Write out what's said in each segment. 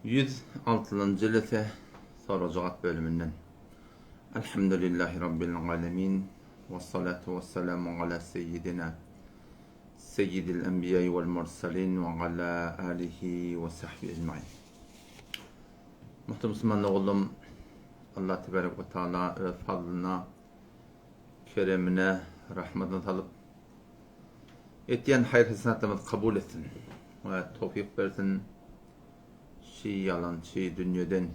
106-njy jelese sorag-jogap bölüminden. Elhamdülillahi Rabbil alemin. Ve salatu ve selamu ala seyyidina seyyidil enbiya vel mursalin ve ala alihi ve sahbihi ecmain. Muhterem Müslüman oğlum, Allah tebarek ve taala öz fazlına, keremine, rahmetine salyp etýän haýyr-hasenatlarymyzy kabul etsin we towfyk bersin. Şi ýalançy dünýeden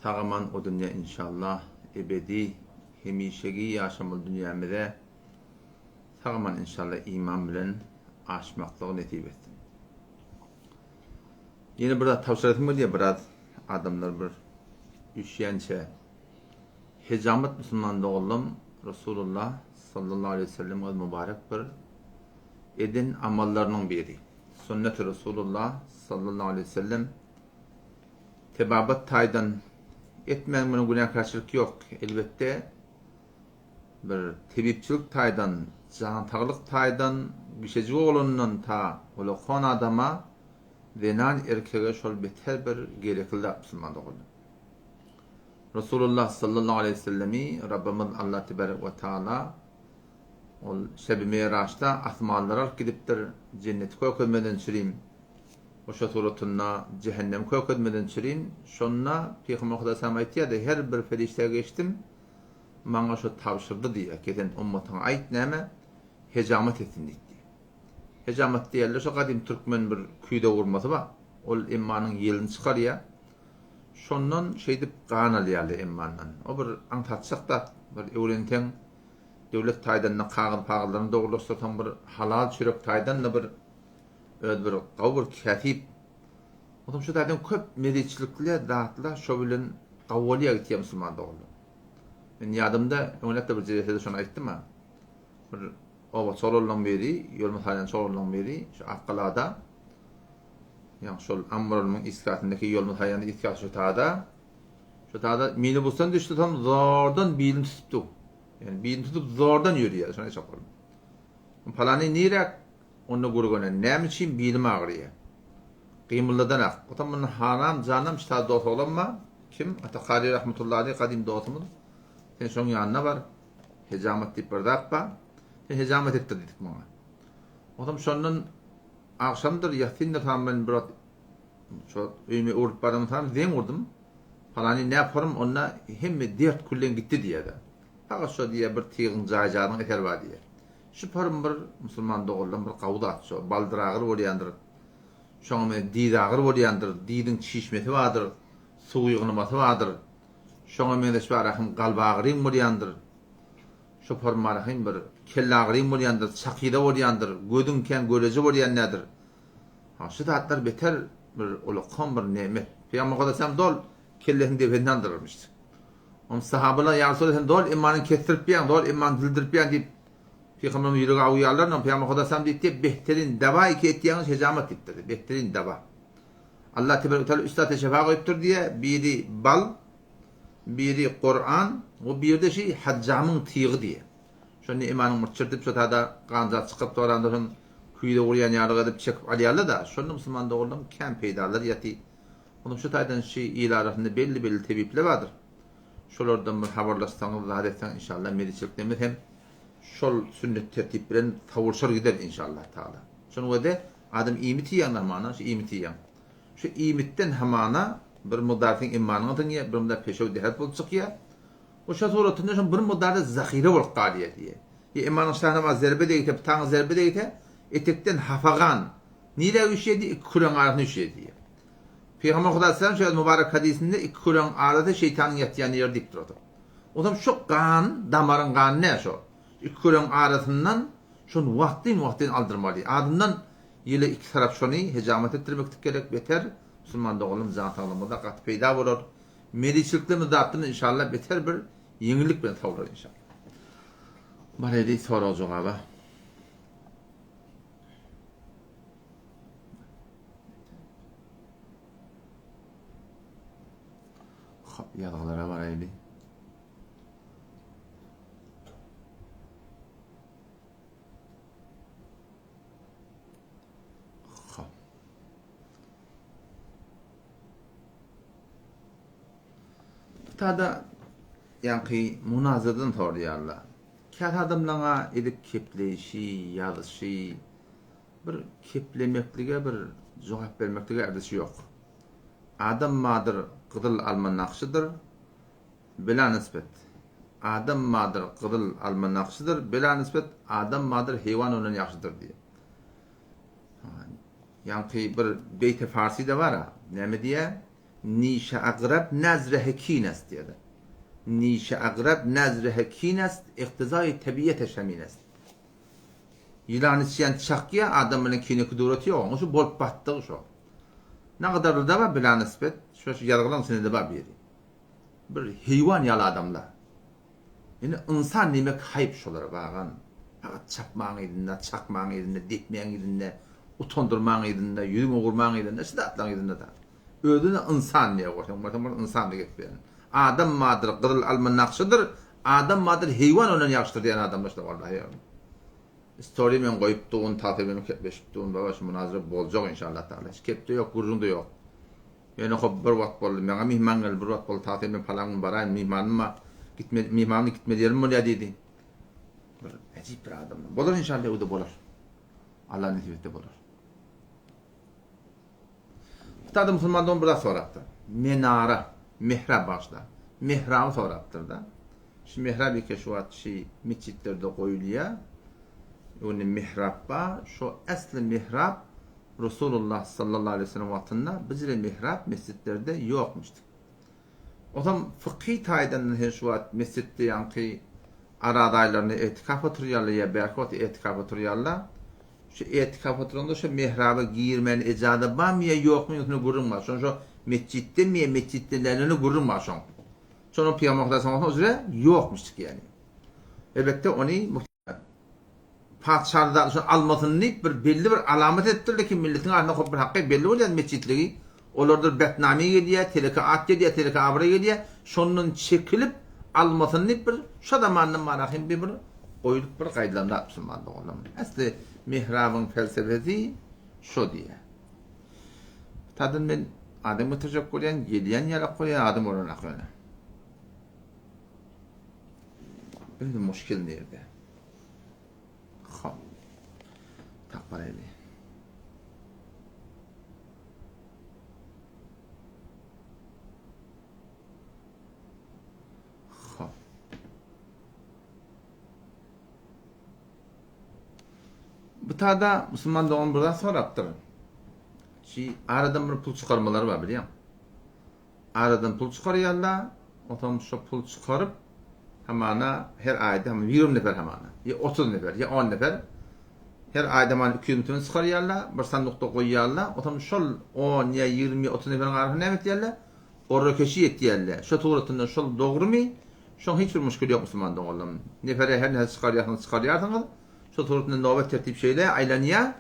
sag-aman o dünýä inşallah ebedi hemişegi ýaşamaly dünýämize sag-aman inşallah iman bilen aşmaklygy nesip etsin. Ýene bir zat tabşyrasym gelýär biraz adamlar bir üşýänçä Hejamat musulman doganlam Resulullah sallallahu aleýhi we sellem öz mübarek bir eden amallarynyň biri. Sünneti Resulullah sallallahu aleýhi we sellem tebabat taýdan etmäň muny günäkärçilik ýok. Elbetde bir tebipçilik taýdan, jan saglyk taýdan gişejik oglandan ta ulakan adama zenan erkege şol beter bir gerekli zat musulman doganlar. Resulullah sallallahu aleýhi we sellemi Rabbymyz Allah tebarek we taala ol şebi miraçda asmanlara alyp gidipdir, jenneti kökezmeden çürim, oşa suratynda jähennemi kökezmeden çürim, şonda Pygamber Hudaý salam aýtýardy, her bir perişdä geçdim, maňa şo tabşyrdy diýýär ki, sen ummatyňa aýt näme, hejamat etsin diýdi. Hejamat diýerler, şo gadym türkmen bir küýze gurmasy bar, ol emmanyň ýelini çykarýar, Şondan şeýdip gan alýarlar emmandan. O bir aňsatjak zat, bir öwrenseň, döwlet taýdan-da kagyz-pagyzlaryny dogrulaşdyrsaň bir halal çörek taýdan-da bir öz bir gawy bir käsip. Onsoň şu taýdan köp mezitçilikli zatlar şo bilen gawy bolýar gitýär musulman doganlar. Men ýadymda öňräkde bir jelesede şony aýtdym-a. Bir oba çolanlaryň biri, ýolma salýan çolanlaryň biri şu Akgalada Ýa şol Amrolymyň isgasyndaky ýolma salýan isgasy şu tada. Şu tada minibusdan düşdi soň zordan bilini tutupdy. Ýani bilini tutup zordan ýörýär, şony aýtjak boldum. Palany niräk? Onda gürgene näme üçin bilim agyrýar? Gymyldadan-ak. Otam muny hanam, janam şu tada dost oglan bar. Kim? Ata Kary rahmetullahi aleýh gadym dostumyz. Sen şoň ýanyna bar. Hejamat diýip bir zat bar. Sen hejamat etdir diýdik muňa. Otam şondan agşamdyr, ýatyndyr tam men bir wagt şo öýüme öwrülip baramsam zeň urdum. Palany näporym onda hemme dert küllen gitdi diýýär-de. Fakat şo diýýär bir tygyň jaýjarynyň eseri bar diýýär. Şu porym bir musulman doganlaň bir gawy zat şo baldyragyr bolýandyr. Şoňa men dizagyr bolýandyr, diziň çişmesi bardyr, suw ýygnamasy bardyr. Şoňa meňzeş barahym galbagyryň bolýandyr. Şo porym barahym bir kellagyryň bolýandyr, çakyda bolýandyr, gözüň kän göreji bolýan nädir. Ha şu zatlar beter bir ulakan bir nemet. Pygamber Mukaddes dol kellesini depesine aldyrarmyş. Onuň sahabalar ýa Resulallah sen dol immanyňy kesdiripýäň, dol immanyňy dildiripýäň diýip Pygamberimiz ýüregi awuýarlar, Pygamber Mukaddes diýipdir, behterin dawa iki etýäňiz hejamat diýipdir. Behterin dawa. Allah tebarek we taala üç zata şefa goýupdyr diýýär. Biri bal, biri Kuran, we biri-de şi hajjamyň tygy diýýär. Şonda imanyň bir çirtip şo tada ganjat çykyp doranda şony küýze urýan ýaly edip çekip alýarlar-da, şonda musulman doganlaryň kän peýdalary ýaty. Onuň şu taýdan şi il arasynda belli-belli tebipler bardyr. Şolardan bir habarlaşsaňyz, zat etseňiz inşallah mezitçiliklerimiz hem şol sünnet tertip bilen sowulşar gider inşallah taala. Şonuň özi adam iýmit iýýän hamana şu iýmit iýýän. Şu iýmitden hamana bir mukdar seň imanyňa siňýär, bir mukdar peşew dähet bolup çykýar. O şo suratynda şoň bir mukdarda zahyra bolup galýar diýýär. Ýa imanyň şahına zerbe degse, pitaňa zerbe degse, etekden hapa gan nirä üşýär diýýär, iki küreň arasyna üşýär diýýär. Pygamber Hudaý sallam şu öz mübarek hadysynda iki küreň arasy şeýtanyň ýatýan ýeri diýip durdy. Onsoň şu gan, damaryň gany nä şo? Iki küreň arasyndan şony wagtyn-wagtyn aldyrmaly. Azyndan ýyla iki tarap şony hejamat etdirmeklik gerek, beter musulman doganlarymyz jan saglygymyza gaty peýda bolar. Meliçiliklerimiz zatdan inşallah beter bir ýeňillik bilen sowlar inşallah. Baraýly sorag-jogaba. Hop, ýazgylara baraýly. Hop. Tada ýaňky munazyrdan soraýarlar. Käte adamlaňa edip kepleýşi, ýazyşy, bir keplemeklige bir jogap bermeklige erdişi ýok. Adam bardyr gyzyl alma nagşydyr, bela nisbet. Adam bardyr gyzyl alma nagşydyr, bela nisbet, adam bardyr heýwan ondan ýagşydyr diýýär. Ýaňky bir beýte farsyda bar-a, näme diýýär? Nişe agrab nazrehe kin est diýýär. Nişe agrab nazrehe kin est, iktizaýy tebiýete şemin est. Ýylan içýän çakýa, adam bilen kine kuduraty ýok, onuň şu bolup batdygy şo. Nagadarlyda bar bila nisbet, şo şu ýazgylaryň içinde-de bar biri. Bir heýwan ýaly adamlar. Indi ynsan diýmek haýp şolara bagan. Fakat çapmaň yzynda, çakmaň yzynda, depmäň yzynda, utandyrmaň yzynda, ýüzüňe urmaň yzynda, şu zatlaryň yzynda-da. Özüne ynsan diýýär görseň, barsaň bir ynsan diýip gepleýän. Adam bardyr, gyzyl alma nagşydyr, adam bardyr, heýwan ondan ýagşydyr diýen adamlar şular wallahy. Story men goýup durun, tagta bilen kepleşip durun, baba şu munazara boljak inşallah taala. Hiç kepde ýok, gürrüň-de ýok. Ýöne hop bir wagt boldy, maňa myhman geldi, bir wagt boldy, tagta men palan gün baraýyn, myhmanym bar, gitme, myhmanyň gitmeli ýerim bolýar diýdi. Bir äjip bir adam. Bolar inşallah öwde bolar. Allah nesip etse bolar. Hytaýda musulman dogan bir zat sorapdyr. Menara, mihrap bagyşla. Mihraby sorapdyr-da. Şu mihrap eke şu wagt şu metjitlerde goýulýar. Ýöne mihrap bar. Şu esli mihrap Resulullah sallallahu aleyhi ve sellem wagtynda bizre mihrap mesjitlerde ýokmuşdy. Ozam fykhy taýdan hem şu wagt mesjitde ýaňky Araz aýlarynda etikaf oturýarlar ýa bärki wagt etikaf oturýarlar. Şu etikaf oturanda şo mihraba girmäne ejaza barmy ýa ýokmy üstünde gürrüň bar. Şoň şo metjitdemi ýa metjitde däldigine gürrüň bar şoň. Şonuň Pygamber Hudaýa sallallahu aleyhi ve sellem ýokmuşdyk ýani. Elbetde ony Patyşaly zat şony almasyn diýip bir belli bir alamat edipdirler ki milletiň arasynda hop bir haky belli bolýar metjitligi. Olardyr betnamy gelýär, teleke at gelýär, teleke abraý gelýär. Şondan çekilip almasyn diýip bir şo zamandan bara hem bir bir goýulyp bir gaýdylan zat musulman doganlarym. Äsli mihrabyň felsefesi şo diýýär. Tadan men adam göterjek bolýan, gelýän ýalak bolýan adam bolanok ýöne. Indi muşkil nirde? Hop. Taparaýly. Hop. Bu tada musulman dogan bir zat sorapdyr. Şi aradan bir pul çykarmalar bar bilýän. Aradan pul çykarýarlar, onsoň şo pul çykaryp, hamana her aýda hamana 20 nefer hamana, ýa 30 nefer, ýa 10 nefer her aýda hamana 200 müň çykarýarlar, bir sandukda goýýarlar, onsoň şol 10 ýa 20 ýa 30 neferiň arasynda näme etýärler? Orrakeşi etýärler. Şo suratynda şol dogrumy? Şoň hiç bir muşkili ýok musulman doganlarym. Nefere her näçe çykarýarsyňyz çykarýarsyňyz, şo suratynda nobat tertip şeýle aýlanýar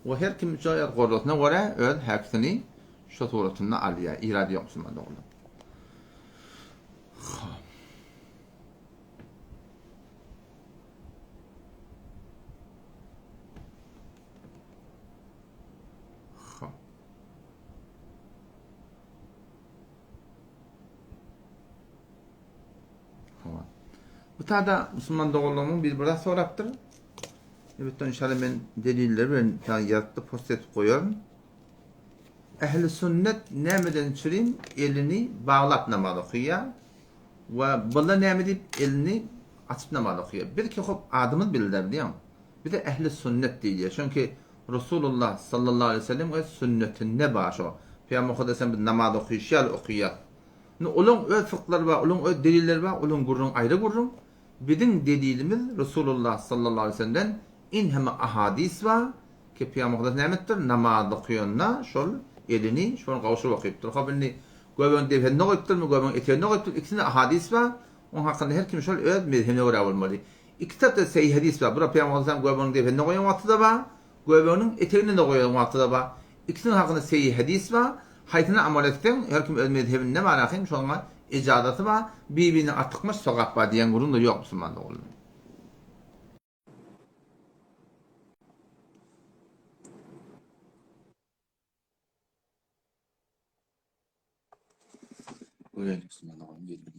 we her kim şo gorrasyna görä öz häkisini Şo suratynda alýa irady ýok musulman doganlar. Hop. Hop. Hawa. Bu tada musulman doganlarymyň biri biraz sorapdyr. Elbetde inşallah men deliller bilen ýazyp post edip goýaryn. Ehli sünnet nämeden çürim elini baglap namaz okaýar we bula näme diýip elini açyp namaz okaýar. Biz ki hop adymyz bilder diýýän. Bize ehli sünnet diýilýär. Çünki Resulullah sallallahu aleyhi ve sellem öz sünnetinde bar şo. Pygamber Muhaddesem biz namaz okaýşy ýaly okaýar. Indi olaň öz fykhlary bar, olaň öz delilleri bar, olaň gürrüňi aýry gürrüň. Biziň delilimiz Resulullah sallallahu aleyhi ve sellemden inheme ahadis bar. Ki Pygamber Muhammet näme etipdir? Namaz okuyanda şol elini şol gawşuryp okypdyr. Hop indi göbegiň depesinde goýupdyrmy, göbegiň eteginde goýupdyr, ikisinde hadys bar. Oň hakynda her kim şol öz mezhebine görä bolmaly. Iki tarapda seýih hadys bar. Bir Pygamber Muhammet göbegiň depesinde goýan wagty-da bar, göbeginiň eteginde-de goýan wagty-da bar. Ikisiniň hakynda seýih hadys bar. Haýsyna amal etseň, her kim öz mezhebinde bar ahym, şoňa ejazaty bar. Bir-birine artykmaç sogap bar diýen gürrüň-de ýok musulman doganlar. Görelim musulman doganym geldi.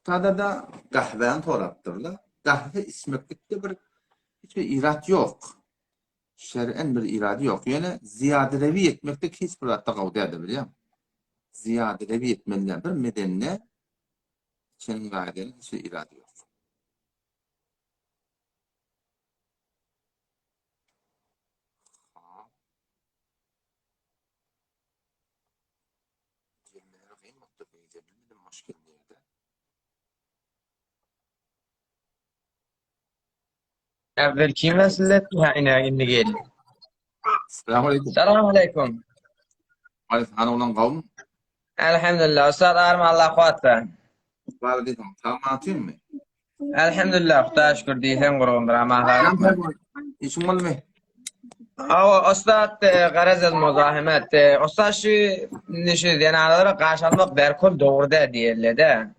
Sada-da gahwäni sorapdyrlar. Gahwe içmeklikde bir hiç bir irat ýok. Şer'en bir irady ýok. Ýöne zyýadyrewi etmeklik hiç bir zatda gowy däldir bilýäňmi? Zyýadyrewi etmeli däl. Bir medende içeniň zaýadynyň hiç bir irady ýok. Gelmeleri kyn bolupdyr gije bilmedim muşkil nirde. Evvel kim veslet ha ine indi geldi. Selamun aleyküm. Selamun aleyküm. Aleyküm hany olan gawmy? Elhamdülillah. Ustad arma Allah kuwat ver. Bar diýseň, tamam atýaňmy? Elhamdülillah, Hudaýa şükür diýseň gurgundyr aman saglyk. Işiň bolmy? Awa, ustad e, garaz el muzahimet. E, Ustad şu indi şu zenalara garşy almak berkol dogry däl diýerler-de.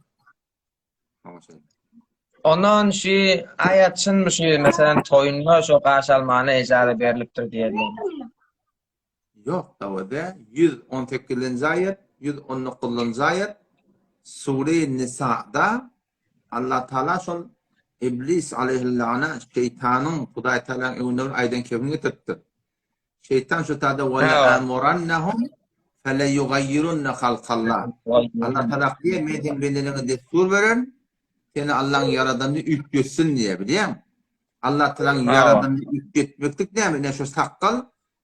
Ondan şu aýat çynmy şu meselem toýunda şu garşy almana ejaza berlipdir diýerler. Ýok dawada 118-nji aýat, 119-njy aýat Sure Nisa'da Allah Taala şol Iblis aleýhillana şeýtanyň Hudaý Taalanyň öňünde bir aýdan kebini getiripdir. Şeýtan şu tada we la amurannahum fele yugayyirunna halkallah. Allah Taala diýýär, men seň bendeleňe destur bererin, seni Allaň ýaradanyny üýtgetsin diýýär, bilýäňmi? Allah Taalanyň ýaradanyny üýtgetmeklik näme? Ine şu sakgal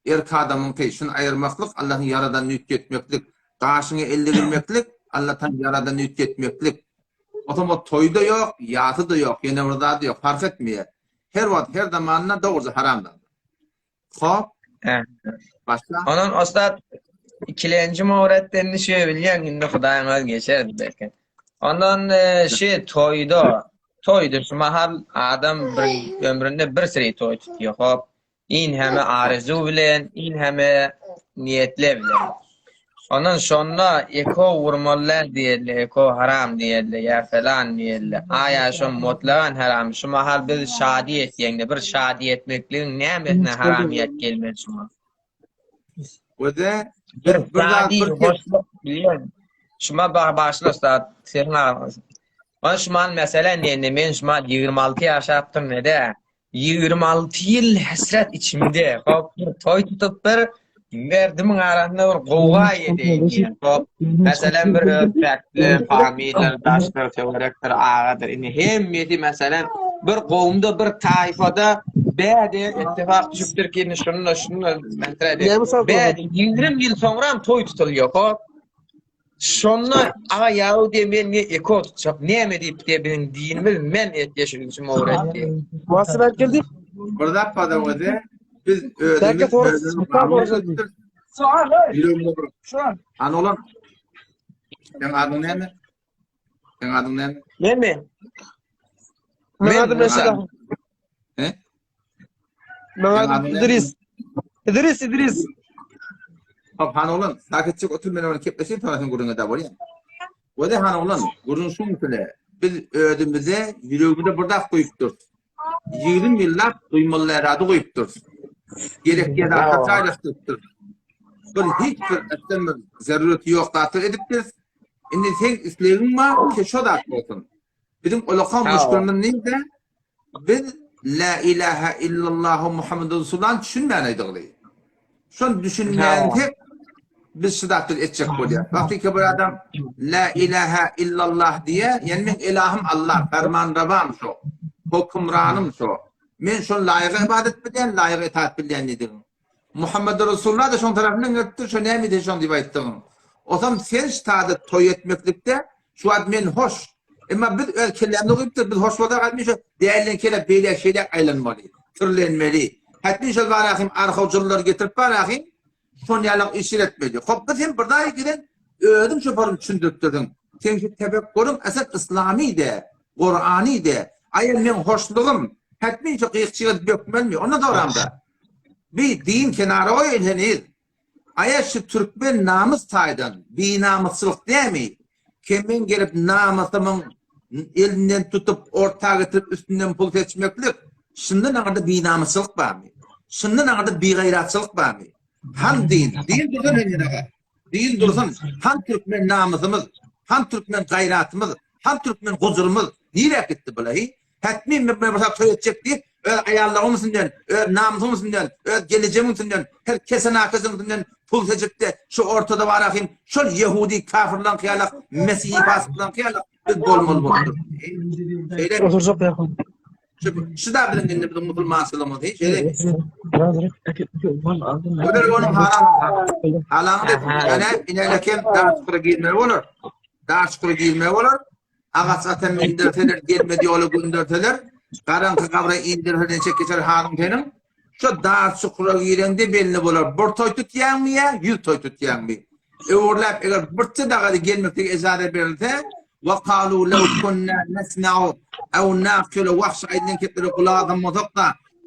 Erk adamyňky, şuny aýyrmaklyk Allahyň ýaradanyny üýtgetmeklik, gaşyňa el degirmeklik Allataň ýaradanyny üýtgetmeklik. Otam o toýy-da ýok, ýasy-da ýok, ýene bir zady ýok, parh etmeýär. Her wagt, her zamanda dogruja haram zat. Hop. Başla. Ondan ostat ikilenji mowretden şu bilýän indi Hudaýyň öz geçer belki. Ondan e, şu toýda, toýda şu mahal adam bir ömründe bir seri toý tutýar. Hop. In heme arzuw bilen, in heme niýetler bilen. Ondan şonda eko vurmalylar diýildi, eko haram diýildi, ýa falan diýildi. Aýa şo mutlagan haram. Şu mahal biz şady etýäňde bir şady etmekligiň nämesine haramyýet gelmeli şuňa? Öde bir bir zat bir hoşluk bilýän. Şuma baglaşla ussat, seniň agzyň. Ol şumal mesele nende men şumal 26 ýaşapdym nede. 26 ýyl hesret içimde. Hop, bir toý tutup bir merdimiň arasynda bir gowga edeýin diýen. Hop, meselem bir öz päkli, familiýalar, daşlar, töwerekdir, agadyr. Indi hemmesi meselem bir gowumda, bir taýfada bäde ittifak düşüpdir ki, indi şunda, şunda metre Bäde 20 ýyl soňram toý tutulýar. Hop. Şonda aga ýaw diýe men ne eko tutjak näme diýip diýe biziň dinimiz men et ýeşilişim öwretdi. Wasy berk geldi. Bir zat bar öde biz özümiz özümiz An olam. Sen adyň näme? Sen adyň näme? Menmi? Men adym Reşit. He? Men adym İdris. İdris, İdris. Hop, han oglan, sakitjik otur men bilen kepleşeyim, sonra sen gürrüňe da bolýan. Wede han oglan, gürrüň şuň üstüne. Biz özümize ýüregimize bir zat goýupdyrys. 20 ýyllap duýmaly erady goýupdyrys. Gerek ýerde jaýlaşdyrypdyrys. Bir hiç bir äsden bir zerureti ýok zatlar edipdiris. Indi seň islegiň bar, ki şo zat bolsun. Biziň ulakan muşkilimiz nirde? Biz La ilaha illallahu Muhammedur Resulullah düşünmän aýdygly. Şon düşünmänse biz şu zatlary etjek bolýar. Wagty ki bir adam La ilaha illallah diýe, ýani men ilahym Allah, fermanrawam şo, hökümranym şo. Men şon laýyk ibadet bilýän, laýyk itaat bilýän diýdigiň. Muhammedur Resulullah da şoň tarapyndan gelipdir, şo näme diýse şoň diýip aýtdygyň. Osam sen ştada toý etmeklikde şu wagt men hoş. Emma biz öz kellämize guýupdyr, biz hoş bolsak hatmi şo dälden kele beýle şeýle aýlanmaly, türlenmeli. Hatmi şol barahym arhawjyllary getirip barahym şon ýaly iş etmeli. Hop biz hem bir daýy giden özüň şoparyny düşündiripdirdiň. Seň şu tefekkuryň esas yslamy dä, Kurany dä. Aýa meň hoşlugym, hetmin şu gyýkçyga bökmelimi? Onda soramda. Bi din kenara goýaýyn heniz. Aýa şu türkmen namys taýdan binamysçylyk dämi? Kemen gelip namysymyň elinden tutup orta getirip üstünden pul seçmeklik şundan aňyrda binamysçylyk barmy? Şundan aňyrda bigaýratçylyk barmy? Han din, din dursun heniz aga. Din dursun. Han türkmen namysymyz, han türkmen gaýratymyz, han türkmen gujurymyz nirä gitdi bulaý? Hetmin men bir zat toý etjek diýip, öz aýallaryň üstünden, öz namysyň üstünden, öz gelejegiň üstünden, her kese-nakeseň üstünden pul seçip-de, şu ortada bar ahym, şol ýehudi kafirlaryňky ýalak, mesihi fasyklaryňky ýalak biz bolmaly bolup durus. Şeýle. Oturjak ýa. Şu, şu da biziň indi biziň musulmançylygymyz, hiç şeýle. Olar onuň haram, halam diýip, ýöne ine kem dar çukura girmeli bolar. Dar çukura girmeli bolar. Agaç ata mindirseler, gelmez ýola gönderseler, garaňky gabra indirseler neçe geçer halyň seniň? Şo dar çukura gireňde belli bolar, bir toý tutýaňmy ýa ýüz toý tutýaňmy? Öwürläp eger birçe dagada gelmeklige ejaza berilse, Wa kalu lew kunna nesma'u ew naqilu wahşy aýdylan keplere gulak asan bolsak-da,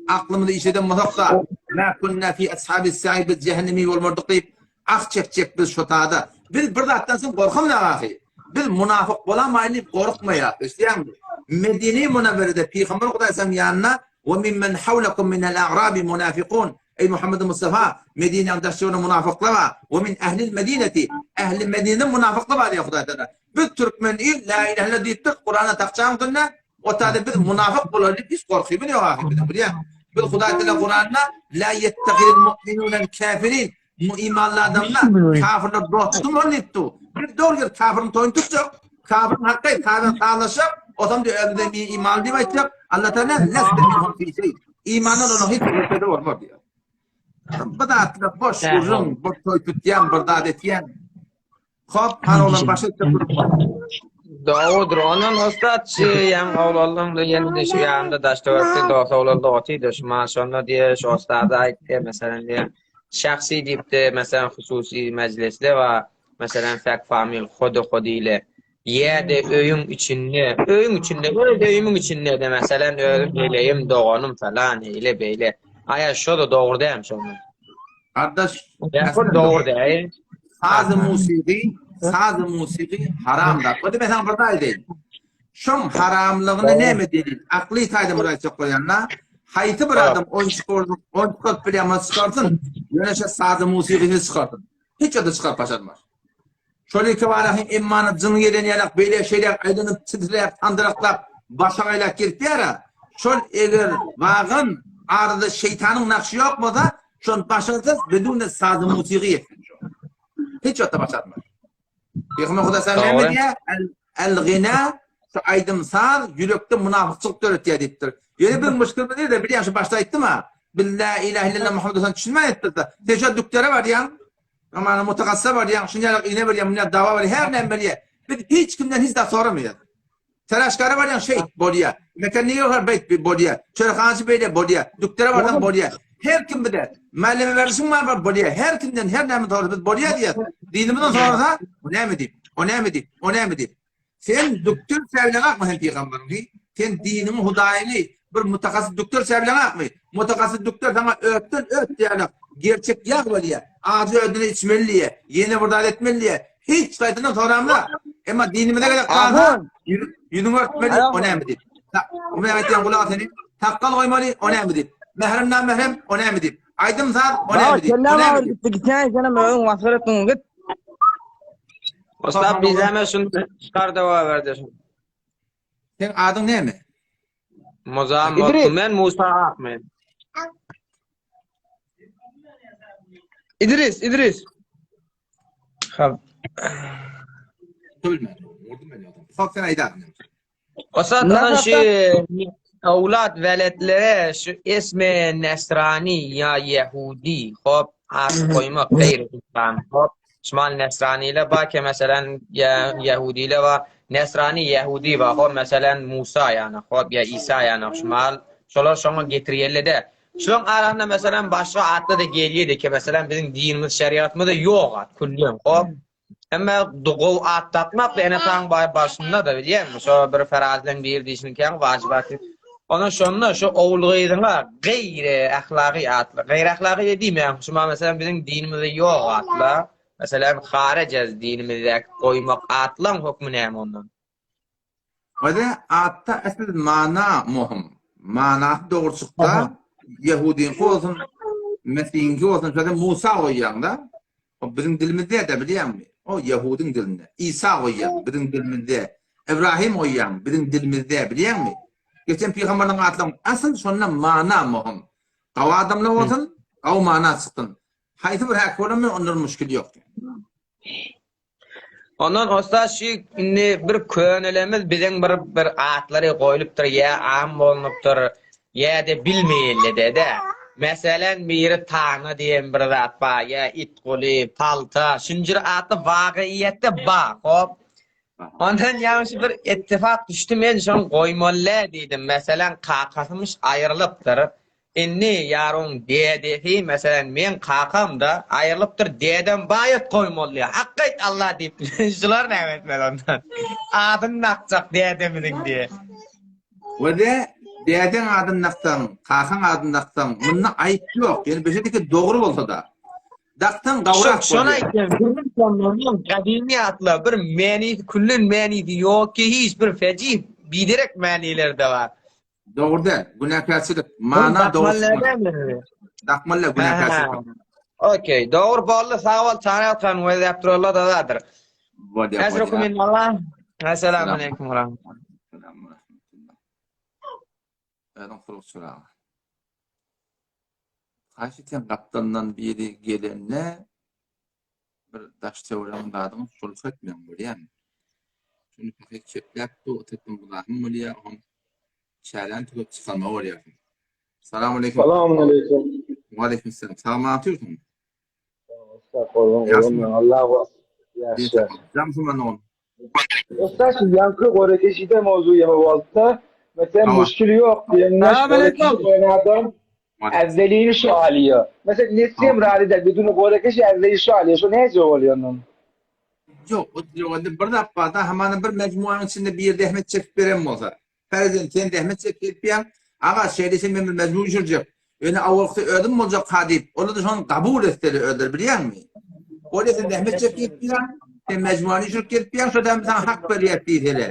aklymyzy işleden bolsak-da, ma kunna fi ashabis sa'ir biz jähennemi bolmardyk diýip, Ah çekjek biz şo tada. Biz bir zatdan soň gorkamyzak ahy. Biz munafyk bolamaýyn diýip gorkmaýas. Eşidýäňmi? Medine-i Munawwerede Pygamber Hudaýsaň ýanyna we mimmen hawlakum minel a'rabi munafikun. Eý Muhammed Mustafa, Medinäň daş-töwereginde munafyklar bar. We min ehlil medineti. Ehli Medinede munafyklar bar diýýär Hudaý Tagala. Biz türkmen il la ilahe illallah diýip dur, Kurana takjaň üstünde. O tada biz munafyk bolar diýip hiç gorkymyz ýok ahy biziň, bilýäňmi? Biz Hudaý Tagala Kuranda la ýettehizil mu'minunel kafirin Mu imanly adamlar kafirler dostum ol diýip dur. Biz dogry gelip kafirin toýuny tutjak, kafirin hakky kafirin sazlaşjak, osam diýip özümize men imanly diýip aýtjak. Allah Taala leste minhum fi şeý. Imandan onuň hiç bir sözi bolmaz diýýär. Bu zatlar boş gürrüň, bir toý tutýan, bir zat etýän. Hop, han oglan baş etjek durup. Dogrudyr. Ondan ussat şu ýaň oglanlaň da ýene-de şu ýanynda daş töwerekde dost oglanlar otydy. Şu maňa şonda diýe, şu ussada aýtdy, meselem diýe, şahsy diýipdi, meselem hususy mejlisde bar, meselem fek famil hody hody ile. Ýa-da öýüň içinde, öýüň içinde, öz öýümiň içinde-de meselem özüm heleýim, doganym falan eýle beýle. Aýa şo-da dogry dälmi şonda? Gardaş, Ýa dogry däl. Saz musigy, saz musigy haram zat. Onda men saňa bir zat aýdaýyn. Şoň haramlygyny näme delil? Akly taýdan bir aýtjak bolýanda, haýsy bir adam oýun çykarsyn, oýun çykaryp bilýän bolsa çykarsyn, ýöne şo saz musigyny çykarsyn. Hiç ýerde çykaryp başarmaz. Şol iki balahyň emmany jyny gelen ýalak beýle şeýle aýlanyp titräp sandyraklap başagaýlap gelip ýara. Şol eger wagan arada şeýtanyň nagşy ýok bolsa, şony başarsa bidune sazy musigy etsin şo. Hiç wagtda başarmaz. Pygamber Huda sen näme diýýär? El gina şu aýdym saz ýürekde munafykçylyk döretýär diýipdir. Ýöne biziň muşkilimiz nirde bilýän şu başda aýtdym ha. Biz la ilahe illallah Muhammed Resulullah düşünmän etdik. Sen şu dükdere barýaň, Amana mutagassa barýaň, şuny ýalak iýne berýäň, muny dawa berýär, her näme berýär. Biz hiç kimden hiç zat soramaýarys. Teraşkara barýaň şeýt bolýar. Mekanige bar beýt bolýar. Çörekhanaçy beýle bolýar. Dükdere barsaň bolýar. Her kim bize mäleme berişiň bar bar bolýar. Her kimden her näme sorasa biz bolýar diýýäs. Dinimizden sorasa, o näme diýip, o näme diýip, o näme diýip. Sen dükdür säwleňakmy sen pygamberiň hi? Sen diniňi, hudaýyňy bir mutahassys dükdür säwleňakmy? Mutahassys dükdür saňa ötden öt diýýärler. Gerçek ýag bolýar. Ajy ödüni içmeli diýýär. Ýene bir zat etmeli diýýär. Hiç gaýtadan soramla. Emma dinimize gerek galsa, ýüzüňi örtmeli, o näme diýip. O men aýtýan gulak seni. Sakgal goýmaly, o näme diýip. Mährem namährem, o näme diýip. Aýdym saz, o näme diýip. O näme diýip. Gitýän senem özüň masgara etdiň git. Ussat bizeme şunu çykar da berdi. Seň adyň näme? Muzam men Musa Ahmet. İdris, İdris. Hap. Bilmem. Vurdum ben adam. Hop sen aýdar. Ussat şu Owlat weletlere şu esme Nesrani ýa Ýehudi hop at goýmak gaýry islam hop şumal Nesraniler bar ke meselen ýa Ýehudiler bar Nesrani Ýehudi bar hop meselen Musa ýa hop ýa Isa ýa şumal şolar şoňa getirýärler-de şolaryň arasynda meselen başga atlar-da gelýär ke meselen biziň dinimiz şeriatymyzda ýok at küllen hop. Hemme gowy at dakmak ene-ataň baý başynda-da bilýäňmi? Şo bir ferazileň biri diýşinikäň wajybat. Ondan şonda şu ogul-gyzyňa geýri ahlagy atly. Geýri ahlagy diýmeýän, şu meselem biziň dinimizde ýok atla. Meselem harejez dinimizdäki goýmak atlaň hökmi näme ondan? Özi atda äsli mana möhüm. Manasy dogry çyksa, ýehudyňky bolsun, mesihiňki bolsun, şo Musa goýýaň-da. O biziň dilimizde-de bilýäňmi? O ýehudyň dilinde. Isa goýýaň biziň dilimizde. Ibrahim goýýaň biziň dilimizde bilýäňmi? Geçen pygamberleriň atlaryň asyl şonda mana möhüm. Gawy adamlar bolsun, gawy mana çyksyn. Haýsy bir häki bolanmy ondan müşkil ýok. Ondan ussat şu indi bir könelemiz biziň bir bir atlary goýlupdyr ýa am bolnupdyr ýa-de bilmeýellede-de. Meselem biri Tana diýen bir zat bar ýa Itguly, Palta şunjür atly wagyýetde bar hop. Ondan ýaňşy bir ettifak düşdi men şoň goýmaly diýdim. Meselem kakasymyş aýrylypdyr. Indi ýaryň dedesi, meselem, meň kakam-da aýrylypdyr, dedem baýat goýmaly diýýär. Hak aýt Allah diýip, şular näme etmeli ondan? Adyny dakjak dedemiziň diýe. Wede, dedeň adyny daksaň, kakaň adyny daksaň, munda aýyp ýok. Ýöne beşedeki dogry bolsa-da. Daksaň gawrak bolýar. Şony aýtýan, gürrüň şondan, gadymy atlar bir mänisi, küllen mänisi ýok ki, hiç bir fejih, biderek mänileri-de bar. Dogry däl. Günäkärçilik. Mana dogry çykmady. Dakmaly däl günäkärçilik. Okey. Dogry boldy. Sag bol Çany Athan gözläp durarlar da zadyr. Bolýar. Esrukum minallah. Esselamu aleýkum we rahmetullah. Özüň suluk çyragy. Haýsy sen gapdalyndan biri gelende bir daş töweregiň zadyň sulh etmegiň bolýarmy? Şuny pahyr çepläp dur, oturtdym gudahym bolýar, oňam çäräni tutup çykarmaly bolýarsyň. Salam aleýkum. Salam aleýkum. Waleýkim salam. Sag otyrsyň? Allah Ýaşa. Jam şuman oğlum. Usta şu yankı gorekeşide mevzu yeme bolsa, mesela müşkil yok diyenler gorekeşi adam evvelini şu alıyor. Mesela Nesim Rali'de bütün gorekeşi evveli şu alıyor. Şu nece oluyor onun? Yok, o bir dakika hamana bir mecmuanın içinde bir zehmet çekip veren bolsa. Prezident sen zähmet çek diýipýäň, aga şeýle sen men bir mejbur düşürjek. Ýöne awalky özüm boljak ha diýip, olar-da şony kabul etseli özleri bilýäňmi? Bolýa sen zähmet çek diýipýäň, sen mejmuany düşürip gelipýäň, şo dämi saňa hak berýäs diýsele.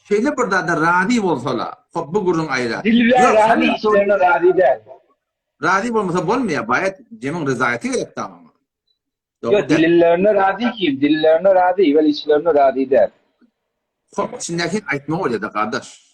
Şeýle bir zada razy bolsala, hop bu gürrüň aýra. Dil bilen razy, işlerine razy däl. Razy bolmasa bolmaýar, baýat jemiň ryzaýaty gerek da oňa. Ýok, dillerine razy kim, dillerine razy, wel içlerine razy däl. Hop, içindäki aýtma bolýar-da, gardaş.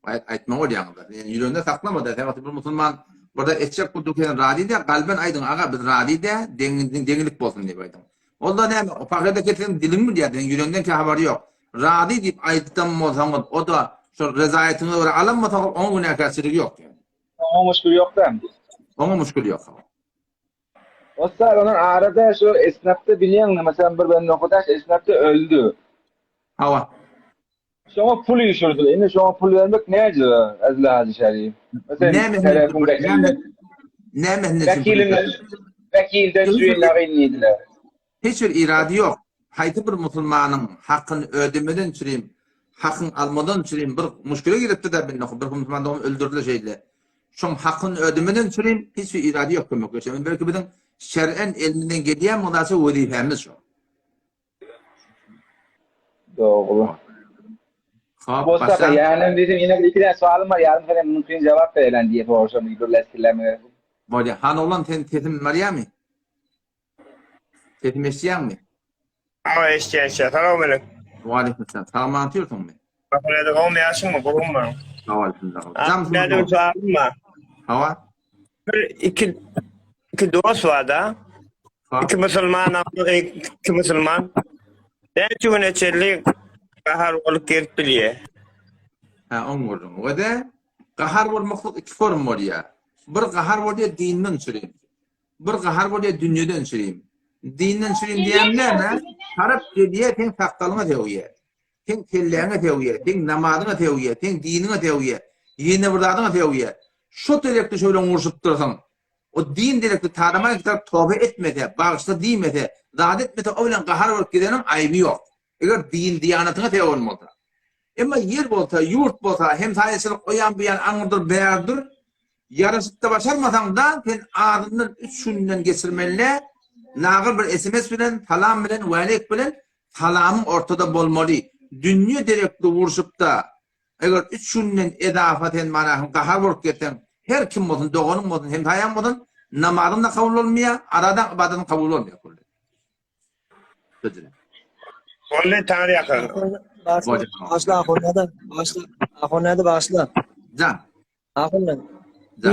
Aýt, aýtma bolýaňyz-da. Ýöne ýüreginde saklama-da, sen bir musulman bir-de etjek bu düken razy däl, galben aýdyň, aga biz razy däl, deňiň deňilik bolsun diýip aýdyň. Ol-da näme, o pahyr-da kesiň diliň bilýär, seň ýüregiňden ki habary ýok. Razy diýip aýtdam bolsaňyz, o-da şol rezaýatyňyza görä alan bolsaňyz, oňa günäkärçiligi ýok. Oňa muşkul ýok däl. Oňa muşkul ýok. Ussat onuň arada şu esnafda bilýäňmi meselem bir bende hudaş esnafda öldü. Hawa. Şoňa pul üýşürdiler. Indi şoňa pul bermek näce Äzli Hajy Şerif? Meselem tarapyň näme näme Wekilinden wekilden süýnagyn diýdiler. Hiç bir irady ýok. Haýsy bir musulmanyň hakyny ödemeden çürim, hakyň almadan çürim bir muşkile giripdi-de bir bir musulman dogan öldürdüler şeýle. Şoň hakyny ödemeden çürim hiç bir irady ýok kömekleşen. Belki biziň şer'en elimizden gelýän mugdaça wezipemiz şo. Dogry. Hop, Bolsa başla. ýanem diýdim ýene bir iki däne soalym bar ýarym sen mümkin jogap berelen diýip sorasam birleşdirilämi? Bolýar. Han oglan sen sesim barýarmy? Sesimi eşidýäňmi? Hawa eşidýän eşidýän. Salam aleyküm. Waleýkim salam. Sag aman otyrsyňmy? Masalada gowmy ýaşyňmy gowumy? Sag ol alhamdulillah. Jam Näde bir soalym bar. Hawa. Bir iki iki dost bar da. İki musulman, iki musulman. Näçe güne çenli gahar bolup gelip bilýär? Ha, oň gürrüňi. We de gahar bolmaklyk iki form bolýar. Bir gahar bolýar dinden çürim. Bir gahar bolýar dünýeden çürim. Dinden çürim diýýän näme? Tarap gelýär seň sakgalyňa sögýär. Seň kelläňe sögýär, seň namazyňa sögýär, seň diniňe sögýär, ýene bir zadyňa sögýär. Şo terekde şo bilen urşupdyrsyň. O din derekli tadama tarap toba etmese, bagyşla diýmese, Zat etmese o bilen gahar bolup gideniň aýby ýok. Eger din-diýanatyňa sebäp bolmasa. Emma ýer bolsa, ýurt bolsa, hemsaýaçylyk o ýan bu ýan aňyrdyr bärdir, ýaraşyp-da başarmasaň-da, sen azyndan üç günden geçirmeli-dä, lagyr bir sms bilen, salam bilen, waleýk bilen salamyň ortada bolmaly. Dünýe derekli urşup-da, eger üç günden edafa sen mana gahar bolup gezseň, her kim bolsun, doganyň bolsun, hemsaýaň bolsun, namazyň-da kabul bolmaýar, aradaň ybadatyň kabul bolmaýar. Boldy Taňry ýakyn. Başla ahun näde? Başla. Ahun näde başla? Jan. Ahun näde?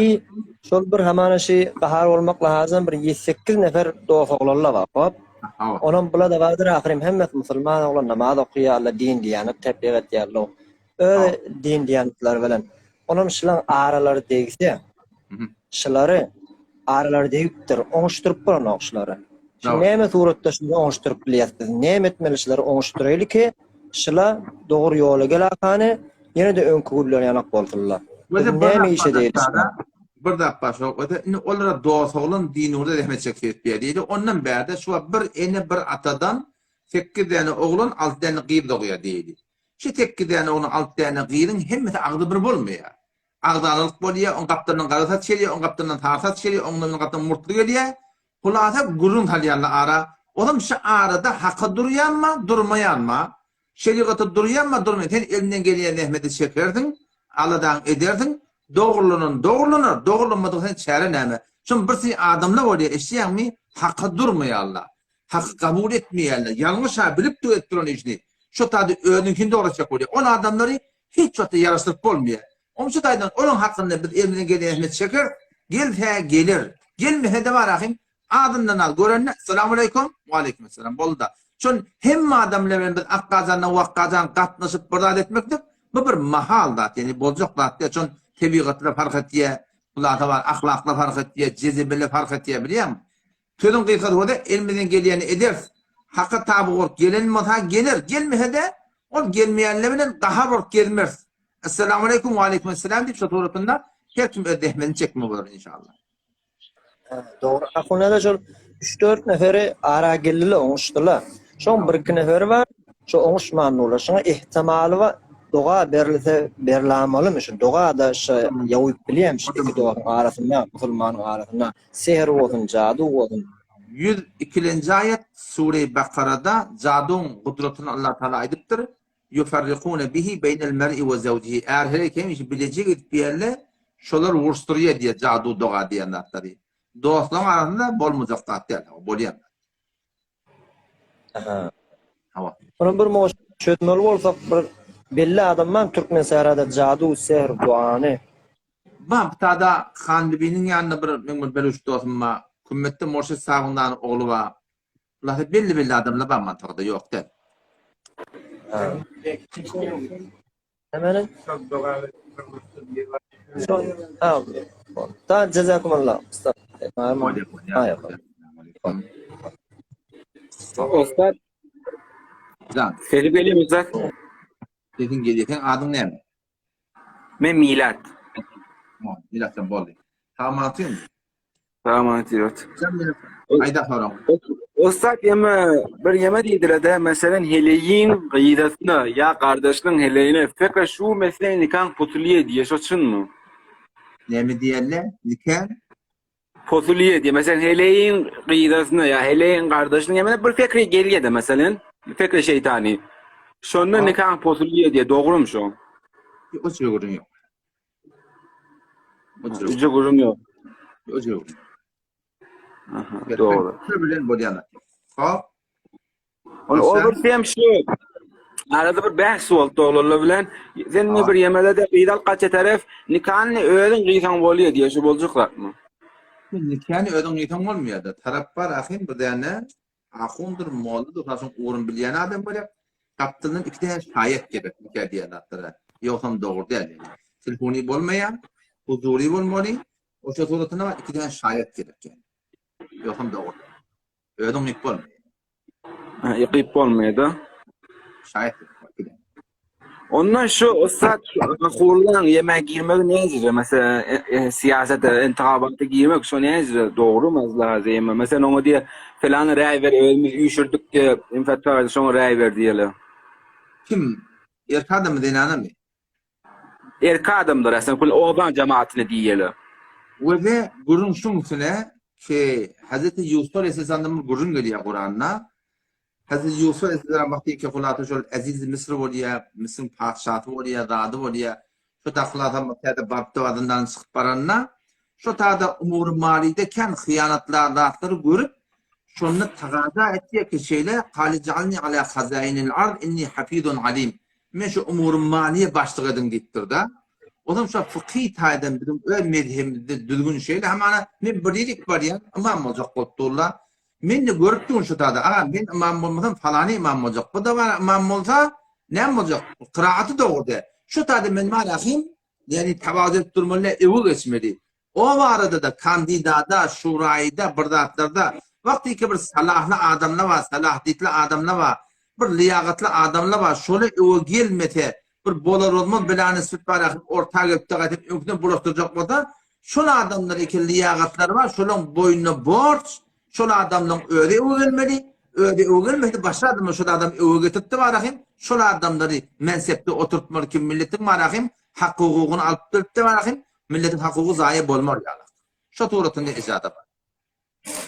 I şol bir hamana şi gahar bolmak lazym bir 7-8 nefer dost oglanlar bar. Hop. Onam bula da bardyr ahyrym hemmesi musulman oglan namaz okaýarlar, din diýanat tebliğ etýärler. Öz din diýanatlar bilen. Onam şylaň aralary degse, şylary aralary degipdir, oňuşdyryp bolanok şylary. Şu näme suratda şulary oňuşdyryp bilýäs biz? Näme etmeli şylary oňuşdyraýly ki, şyla dogry ýola gel ahany, ýene-de öňki günler ýanak bolsunlar. Biz näme iş edeýli şyla? Bir zat bar şo, indi olara dost oglan dinurda zähmet çekse etýär diýdi. Ondan bärde şu wagt bir ene bir atadan sekiz däne oglan, alty däne gyz dogýar diýdi. Şu sekiz däne oglan, alty däne gyzyň hemmesi agzy bir bolmaýar. Agzalalyk bolýar, oň gapdalyndan gara saç gelýär, oň gapdalyndan sary saç gelýär, oňdan bilen gapdalyndan murtly gelýär. Hulasa gürrüň salýarlar ara. Ozam şu arada haka durýanma, durmaýanma, şerigata durýanma, durmaýan, sen elinden gelýän zähmeti çekersiň, aladaňy edersiň, dogrulanan dogrulanar, dogrulanmadyk sen çäre näme? Şoň bir syny adamlar bolýar, eşidýäňmi, haka durmaýarlar. Haky kabul etmeýärler. Ýalňyş-a bilip dur edip duran işini. Şo taýda özüniňkini dogratjak bolýar. Ol adamlary hiç wagtda ýaraşdyryp bolmaýar. Onuň şu taýdan olaň hakynda biz elimizden gelýän zähmet çekeris. Gelse geler. Gelmese-de bar ahym. Azyndan az görende Essalamualeýkum, Waleýkim-esselam boldy-da. Şol hemme adam bilen biz akgajandan wakgajan gatnaşyp bir zat etmeklik bu bir mahal zat, ýagny boljak zat däl. Şol tebigatlar fark etýär, hulasa bar ahlaklar fark etýär, jezebeler fark etýär bilýäňmi? Sözüň gysgasy bolsa, elimizden gelýäni ederis. Haka taby bolup gelen bolsa geler, gelmese-de, ol gelmeýänler bilen gahar bolup gezmeris. Essalamualeýkum, waleýkumessalam diýip şo suratynda her kim öz zähmetini çekmeli bolar inşallah. Dogry. Ahunada şol üç-dört neferi ara geldiler, oňuşdylar. Şoň bir-iki neferi bar, şo oňuşman durlar. Şoňa ihtimaly bar, doga berilse berilamalymy şu doga-da şo ýawyp bilýämi şu iki dostuň arasynda, musulmanyň arasynda. Sehr bolsun, jadu bolsun. 102-lenji aýat Sure-i Bakarada jaduň gudratyny Allah Taala aýdypdyr, Ýufarrikune bihi beýnel mer'i we zewjihi Är-heleý hemişe bileje gidip ýerle, şolar uruşdyrýar diýýär jadu doga diýen zatlary. Dostlaryň arasynda bolmajak zat däl, bolýan zat. Aha. Hawa. Muny bir moş çözmeli bolsak bir belli adam bar Türkmensährada jadu, sehr, duany. Bar bitada Hanbibiniň ýanynda bir meň bir beluç dostum bar. Kümmetde Murşit Sabyndanyň ogly bar. Bular belli belli adamlar bar mantykda ýok däl. Hemene? Ha. Ta jazakumullah. Usta. Usta. Can. Sesi gelýär usta. Sesiň gelýär. Seň adyň näme? Men Milat. Milat sen boldy. Sag Sag Sen meni aýda soraň. Ussat ýeme bir ýeme diýdiler-de, meselen heleýiň gyzasyna ýa gardaşynyň heleýine fekre şu mesele nikaň posulýe diýe şo çynmy? Näme diýerler? Nikaň? Posulýe diýe meselen heleýiň gyzasyna ýa heleýiň gardaşynyň ýemene bir fekre gelýe-de meselen fekre şeýtany. Şonda nikaň posulýe diýe dogrumy şo? Ýok, o gürrüň ýok. Ucu gürrüň ýok. Ucu gürrüň. Aha, dogry. Şu bilen bolýan. Hop. Ol o bir hem şu arada bir bäs boldy oglanlar bilen. Sen ne bir ýemede de gyz alyp gaça taraf nikany özüň gyýsaň bolýar diýe şu boljak zatmy? Nikany özüň gyýsaň bolmaýar da. Tarap bar ahym bir däne Ahundyr, molladyr, şoň ugruny bilýän adam bolýar. Gapdalyndan iki däne şaýat gerek nika diýen zatlara. Ýogsam dogry däl. Telefony bolmaýar, huzury bolmaly. Oşa suratynda bar iki däne şaýat gerek ýani. Ýogsam dogry däl. Özüň gyýyp bolmaýar. Ha, gyýyp bolmaýar da. Şaýat gerek iki däne. Ondan şu ussat hullaň ýemä girmegi näjire? Mesela e, e, syýasata, intihabata girmek şo näjire? Dogry mazlaha ýeme. Mesela oňa diýe falan räý ber özümiz üýşürdik diýe, infetwa şoňa räý ber diýeli. Kim? Erkek adammy, zenanamy? Erkek adamdyr aslynda kul obaň jemaatyna diýeli. Weze gürrüň şuň üstüne ki Hazreti Ýusup aleyhisselamdan bir gürrüň gelýär Kuranda. Hazreti Ýusup aleyhisselam wagty ki hulasa şol Aziz Misr bolýar, Misriň patyşasy bolýar, zady bolýar. Şo da hulasa täze barypdy zyndandan çykyp baranda şo tada umury malyda kän hyýanatlar zatlary görüp şonda tagaza etýär ki şeýle Kale jalni ala hazainil ard inni hafizun alim. Men şu umury maliýe başlyk ediň diýipdir-de. Onsoň şo fykyh taýdan biziň öz mezhebimizde düzgün şeýle, hamana men bir ýerik barýan, ymam boljak bolup durlar. Men-de görüp durun şu taýda, aga, men ymam bolmasam, falany ymam boljak. Bu-da bar, ymam bolsa, näme boljak? Kyraaty dogry däl. Şu taýda men bar ahym, ýagny tawazu edip durmaly däl, öwe geçmeli. O barada-da kandidada, şuraýyda, bir zatlarda wagtyky bir salahly adamla bar, salahditli adamla bar, bir lyýagatly adamla bar, şola öwe gelmese, bir bolar-bolmaz belany süt bar ahyp orta gelip-de gaýtam öňküden bulaşdyrjak bolsa, şol adamlar eken lyýagatlary bar, şolaň boýnuna borç, şol adamlaň özi öwe gelmeli, özi öwe gelmese başga adamlar şol adamy öwe getirip-de bar ahym, şol adamlary mensepde oturtmaly ki milletiň bar ahym hak-hukugyny alyp berip-de bar ahym, Milletiň hakugy zaýa bolmar ýaly. Şo suratynda ejada bar.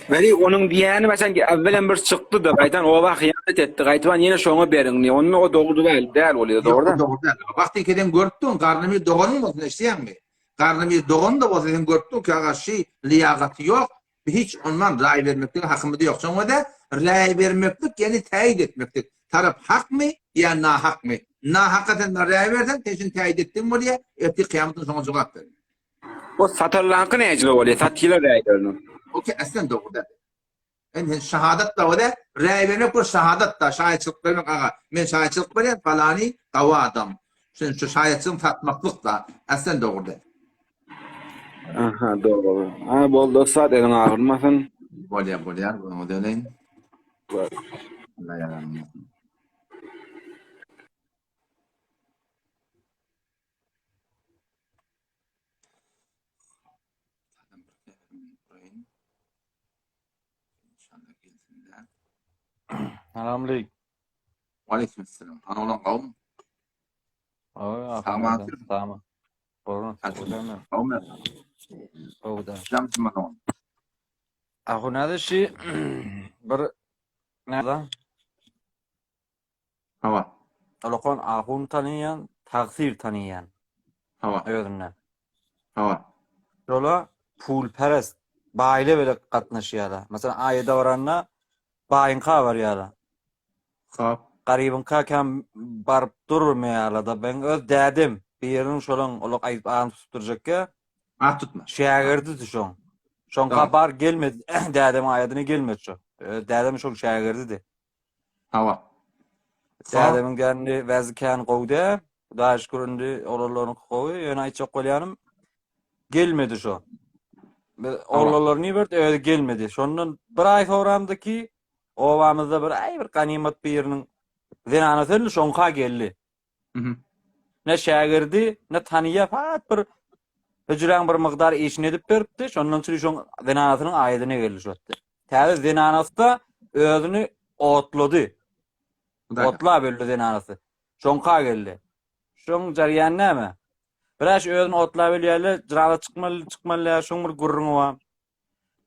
Weli onuň diýýäni meselem äwwelem bir çykdy-da, gaýtan oba hyýanat etdi, gaýtaban ýene şoňa beriň diýýär. Onda o dogry däl, däl bolýar, dogry däl. Dogry däl. Wagty ikiden görüp durun, garny bir doganyň bolsun, eşidýäňmi? Garny bir dogan-da bolsa sen görüp dur ki, aga şi lyýagaty ýok, hiç ondan raý bermeklige hakymyz ýok. Şoňa-da raý bermeklik, ýagny täýit etmeklik. Tarap hakmy ýa nahakmy? Nahaka sen raý berseň, sen şuny täýit etdigiň bolýar, ertir kyýamat güni şoňa jogap bermeli. O satanlaňky näjile bolýar? Satylar raýlaryny. Okey, aslen dogry däl. Hem sen şahadat da bolýar, raý bermek bir şahadat da, şaýatçylyk bermek aga. Men şaýatçylyk berýän, palany gawy adam. Sen şu şaýatçylygyň satmaklyk da, aslen dogry däl. Aha, dogry. Ha, boldy ussat, eliň agyrmasyn. Bolýar, bolýar, göňe döneýin. Allah ýaradyň bolsun. Salamaleýkum. Waleýkim salam. Hany olan gawmy? Salam. Salam. Borun. Gawmy? Gowda. Jam kim Ahunada şi bir näde? Hawa. Alakon ahun tanyýan, tagsyr tanyýan. Hawa. Özünden. Hawa. Şola pulperest baýla bile gatnaşýarlar. Meselem, aýada baranda baýyňka barýarlar. Hop. Garybyňka kem baryp durmaýarlar-da. Meň öz dädem biriniň şolaň olar aýdyp adyny tutup durjakka. At tutma. Şägirdidi şoň. Şoňka bar gelmedi. Dädemiň aýadyna gelmedi şo. Dädem şoň şägirdidi. Hawa. Dädemiň dändi wäzi kän gowy dä. Hudaýa şükür indi oglanlaryňky gowy. Ýöne aýtjak bolýanym gelmedi şo. Biz oglanlaryny iberdi, özi gelmedi. Şondan bir aý soramdyki obamyzda bir aý bir ganymat biriniň zenanasy öldi, şoňka geldi. Ne şägirdi, ne tanyýa, pat bir hüjräň bir mygdar işini edip beripdi. Şondan çüri şoň zenanasynyň aýadyna geldi şu wagtda. Täze zenanasy-da özüni otlady. Otlap öldi zenanasy. Şoňka geldi. Şoň jarýan näme? Biraz özüni otlap ölýärler, jyraza çykmaly, çykmaly, şoň bir gürrüňi bar.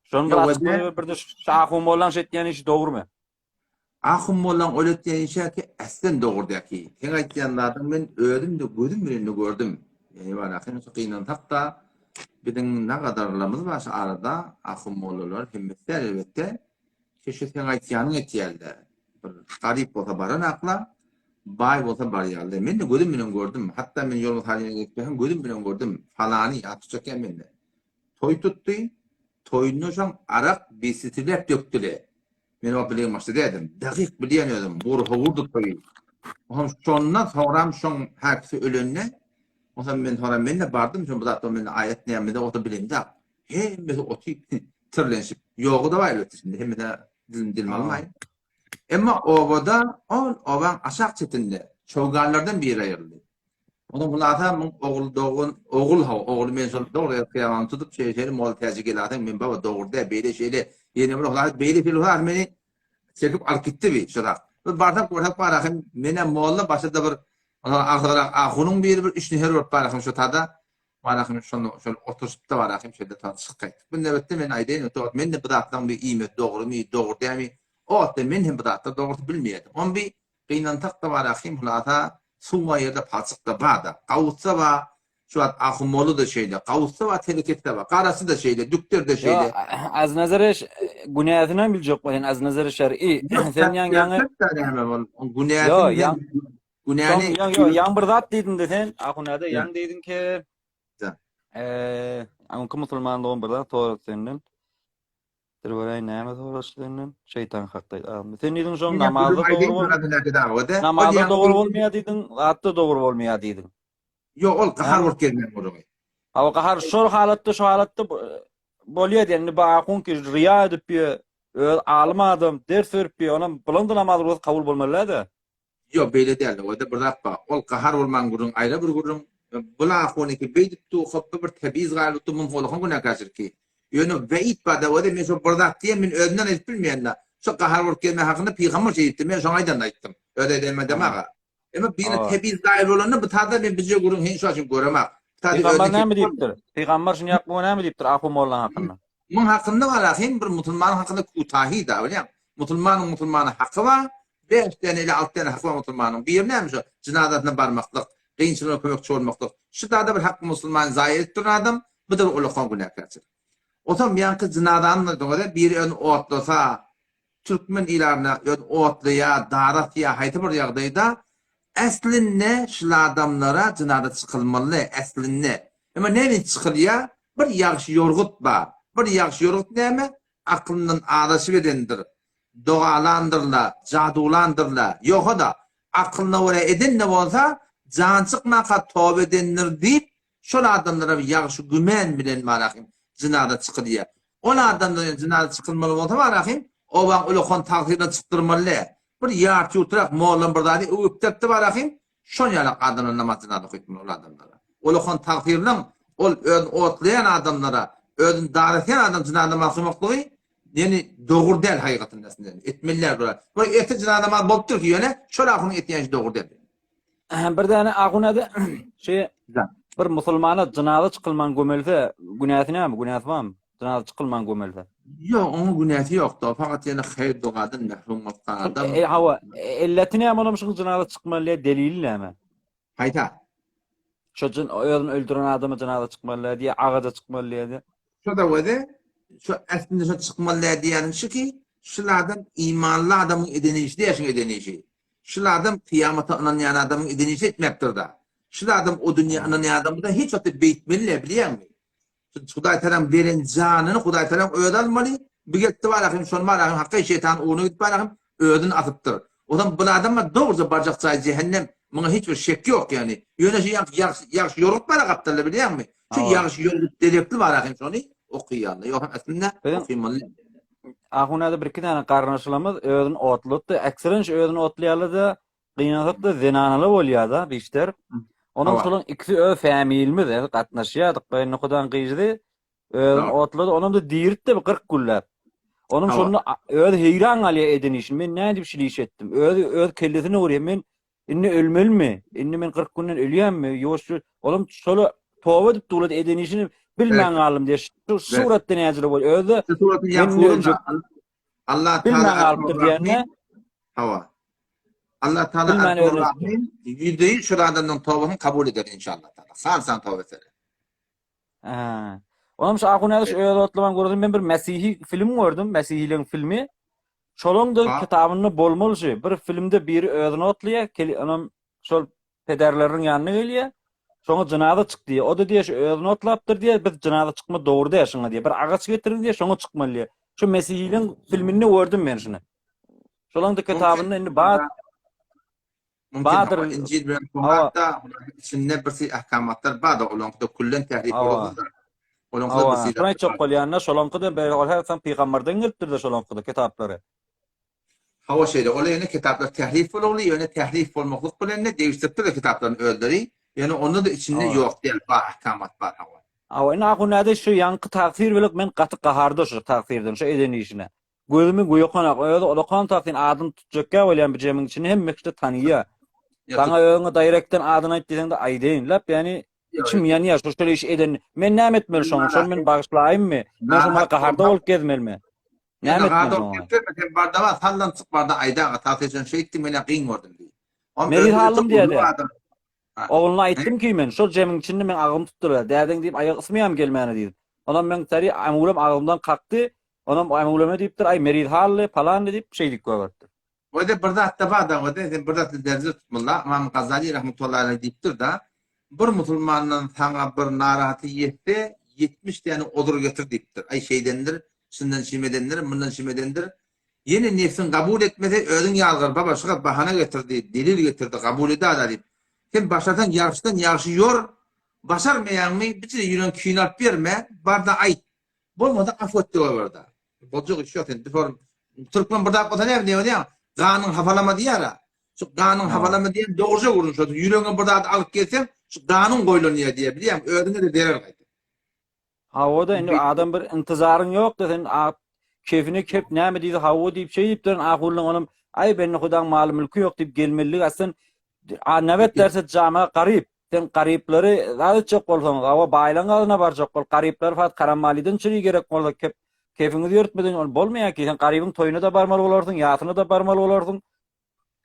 Şony bir açyk bir de Şahun mollaň şetýän işi dogrumy? Ahun mollaň ol etýän işi ki äslen dogry däki. Seň aýtýan zadyň men özüm-de gözüm bilen-de gördüm. Eýwala hemişe gynansak-da biziň nagadarlarymyz bar şu arada ahun mollalar hemmesi däl elbetde. Ki şu seň aýtýanyň etýärler. Bir garyp bolsa baranakla, baý bolsa barýarlar. Men-de gözüm bilen gördüm. Hatda men ýolbars halyna gelip gözüm bilen gördüm. Falany ýat tutjak mende. Toý tutdy. Toýunda şoň arak bisitilep dökdüle. Men o bilen başda dädim. Dakyk bilýän özüm. Gurhowurdy toýy. Oňam şondan soňram şoň häkisi ölende, onsoň men soňra men-de bardym, şo bu zatlar mende aýat näme-de bolsa bilemzok. Hemmesi otyp tirlenişip. Ýogy-da bar elbetde şindi hemmesine dilim dilim almaýyn. Emma obada ol obaň aşak çetinde çowganlardan biri aýryldy. Onuň hulasa muň ogul dogan ogul haw ogly men şol dogry ýer kyýamany tutup şeýle şeýle molla täji gelaseň men baba dogry däl beýle şeýle ýene bir hulasa beýle şeýle hulasa meni çekip alyp gitdi bi şo zat. Bir barsak görsek barahym menem molla başda bir agzybrak ahunyň biri bir üç nefer bolup barahym şo tada barahym şony şol oturyşypda barahym şeýle ta çykyp gaýtdyk. Bu nöbetde men aýdaýyn o wagt men-de bu zatlaryň bir iýmesi dogrymy dogry dälmi o wagtda men hem bu zatlary dogrusy bilmeýärdim. On bi Gynansak-da bar ahim hulasa suw bar ýerde palçyk-da bar-da. Gawutsa bar, şu wagt ahun molla-da şeýle, gawutsa bar, telekesi-de bar, garasy-da şeýle, dükder-de Ýo, şeýle. az nazary günäsinem biljek bol, sen az nazary şer'i. Sen ýaň ýaňy Näme bol, Ýo, günäsini ýaň günäni Ýaň ýo, ýaň bir zat diýdiň-de sen, ahun ade, ýaň diýdiň ki, eee, aňky musulmanlygym bir zat sorady senden. Dur göräýin näme soraşdy senden? Şeýtan hakda aýt. Sen diýdiň şoň namazda dogry bol. Namazda dogry bolmaýar diýdiň, zatda dogry bolmaýar diýdiň. Ýok, ol gahar bolup gelmän gürrüňi. Hawa, gahar şol halatda, şu halatda bolýar diýen. Indi bu ahun ki riýa edip ýör, öz alym adam, ders berip ýör, onam bulan-da namaz bolsa kabul bolmaly-da. Ýok, beýle däl. Ol-da bir zat bar. Ol gahar bolman gürrüň aýra bir gürrüň. Bul ahunyky beýdip dur, hopba bir tebiz galyp dur, mum holakan günäkärçilikki. Ýöne weýit bar-da, o-da men şo bir zat diýen, men özümden aýdyp bilmeýän-de. Şo gahar bolup gelme hakynda pygamber şeý diýipdir, men şoň aýdanyny aýtdym. Öz aýdanymdan deme aga. Emma birine tebiz gaýyl bolanda bu tada men bije gürrüň heň şo üçin göremak. Pygamber näme diýipdir? Pygamber şuny ýakma näme diýipdir ahun mollaň hakynda? Muň hakynda bar ahyn bir musulmanyň hakynda kutahi da bilýäň. Musulmanyň musulmana haky bar. Bäş däne ile alty däne haky bar musulmanyň. Biri näme şo jynazasyna barmaklyk, kynçylygyna kömekçi bolmaklyk. Şu dada bir haky musulmany zaýa edip duran adam, bu da bir ulakan günäkärçilik. Otam ýaňky jynazany da biri özüni otlasa, Türkmen ilaryna öz otlaýar, dar asýar haýsy bir ýagdaýda äslinde şul adamlara jynaza çykylmaly äslinde. Emma näme üçin çykylýar? Bir ýagşy ýorgut bar. Bir ýagşy ýorgut näme? Aklyndan azaşyp edendir. Dogalandyrla, jadulandyrla. Ýogsa-da, aklyna görä eden-de bolsa, jan çykmaka toba edendir diýip, Şol adamlara ýagşy gümän bilen barahym jynaza çykylýar. Ol adamlar ýöne jynaza çykylmaly bolsa barahym obaň ulakan tagsyryna çykdyrmaly däl. Bir ýarty-ýurtrak mollam bir zady öwüpdiripdi barahym, şon ýalak adamlar namaz jynaza okaýtmaly ol adamlara. Ulakan tagsyrynyň ol özüni otlaýan adamlara, özüni dar etýän adam jynaza namaz okamaklygy ýöne dogry däl haýygatynda etmeli däl bular. Bir erte jynaza namaz bolupdyr ki ýöne şol ahunyň etýän işi dogry däl. Bir däne ahunada şu bir musulmana jynaza çykylman gömülse günäsi näme? Günäsi barmy? Jynaza çykylman gömülse. Ýok, onuň günäsi ýok-da. Fakat ýene haýyr dogadan mehrum bolup galan adam. E, hawa, elleti näme onuň şuň jynaza çykmaly diýe delili näme? Haýsa? Şo jyn özüni öldüren adama jynaza çykmaly diýe, agaja çykmaly diýe. Şo-da özi, şo aslynda şo çykmaly däl diýýäniň şu ki, şul adam imanly adamyň eden işi däl şuň eden işi. Şul adam kyýamata ynanýan adamyň eden işi etmekdir-da. Şul adam o dünýä ynanýan adam bolsa hiç wagtda beýtmeli däl bilýäňmi? Hudaý Tagalaň beren janyny Hudaý Tagalaň özi almaly. Bu gelipdi barahym şony barahym haky şeýtanyň ugruna gidip barahym özüni asypdyr. Ozam bul adama dogruja barjak jaýy jähennem muňa hiç bir şek ýok ýagny. Ýöne şu ýaňky ýagşy ýagşy ýorgut bara gapdalda bilýäňmi? Şu ýagşy ýorgut derekli barahym şony okaýarlar. Ýogsam aslynda okymaly. Ahunada bir iki däne garyndaşlarymyz özüni otlatdy. Ekseren şu özüni otlaýarlar-da Gynansak-da zenanaly bolýar-da bişter. Onuň şolaň ikisi öz fämilimiz, gatnaşýardyk. Bir Nukudan gyzy özüni otlady, onam-da diritdi bir 40 günläp. Onuň şonda özi heýran galýar eden işini. Men nädip şul iş etdim? Özi öz kellesine urýar. Men indi ölmelimi? Indi men 40 günden ölýänmi? Ýuwaş olam şola toba edip durdy eden işini bilmän galdym diýär. Şu suratda näjele bolýar? Özi Şu suratyny ýapyp Allah Bilmän galypdyr diýende. Hawa. Allah Taala Rahim ýüzde şol adamdan tobasyny kabul eder inşallah taala. San-san toba etse. Ha. Onam şu Ahun Ädiş öz otlaman gördüm. Men bir Mesihi film gördüm. Mesihiliň filmi. Şolaň da kitabynda bolmaly şu. Bir filmde biri özüni otlaýar, onam şol pederleriniň ýanyna gelýär. Şoňa jynaza çyk diýýär. O-da diýýär, şu özüni otlapdyr diýýär, biz jynaza çykma dogry däl şuňa diýýär. Bir agaç getiriň diýýär, şoňa çykmaly diýýär. Şu Mesihiliň filminde gördüm men şuny. Şolaň-da kitabynda indi bar. Mümkin hawa, Injil bilen Toratda içinde bir sy ahkamatlar bar-da, olaňky-da küllen tährif bolupdyr. Olaňky-da bir sy. Şony aýtjak bolýan-da, şolaňky-da ol her soň pygamberden gelipdir-de şolaňky-da kitaplary. Hawa şeýle, ol ýöne kitaplar tährif bolugly, ýöne tährif bolmaklyk bilen-de degişdiripdirler kitaplaryny özleri. Ýöne onda-da içinde ýok däl, bar ahkamat bar hawa. Hawa, indi ahun-näde şu ýaňky tagsyr bilen men gaty gaharda şu tagsyrdan, şu eden işine. Gözümi göýekonak, özi ulakan tagsyň adyny tutjakýa bolýan bu jemiň içinde hemme kişi tanyýa. Saňa özüňe daýrekden adyny aýt diýseň-de aýdaýyn. Lap ýani içim ýanýar şu şeýle iş eden. Men näme etmeli şoňa? Şony men bagyşlaýynmy? Men şoňa gaharda bolup gezmelimi? Näme etmeli şoňa? Sen barda sallan çyk barda aýdaga tagsyr sen şeýtdiň menä gyn gördüm diý. Meri haldym diýýär. Ogluna aýtdym ki men, şol jemiň içinde meň agzym tutdular, dädeň diýip aýak ysmaýam gelmäne diýip. Onam meň täri Ämgülem agzymdan kakdy, onam Ämgüleme diýipdir, aý meriz hally, palanly diýip şeýdip goýberipdir. Wede bir zatda bar da wede sen bir zatda derje tutmaly Ymam Gazali rahmetullahi aleýh diýipdir da bir musulmandan saňa bir narahaty ýetse 70 däne ozur getir diýipdir. Aý şeýdendir, şundan şimedendir, mundan şimedendir. Ýene nebsiň kabul etmese özüň ýazgar baba şugat bahana getirdi, delil getirdi kabul edada diýip. Sen başarsaň ýagşydan ýagşy ýor, başarmaýaňmy bijire ýüregiň kine alyp berme, barda aýt. Bolmasa afu et goýberda. Boljak iş ýok sen bir türkmen bir zat bolsa näme diýýär diýýär. Ganyň hafalama diýýär. Şu ganyň hafalama diýen dogruja gürrüň şo. Ýüregiňe bir zat alyp gelseň, şu ganyň goýlanýar diýýär bilýäňmi? Özüňe-de zerer gaýta. Hawa-da indi adam bir intizaryň ýok-da sen a kefine kep näme diýse hawa diýip şeý diýip duran ahulyň onam aý bende hudaň maly mülki ýok diýip gelmelilik a sen a nabet derse jama garyp sen garyplary zat etjek bolsaňyz hawa baýlaň gazyna barjak bol garyplar fat karammalydan çüri gerek bolsa kep kefiňizi ýörtmeden ol bolmaýar ki sen garybyň toýuna-da barmaly bolarsyň ýasyna-da barmaly bolarsyň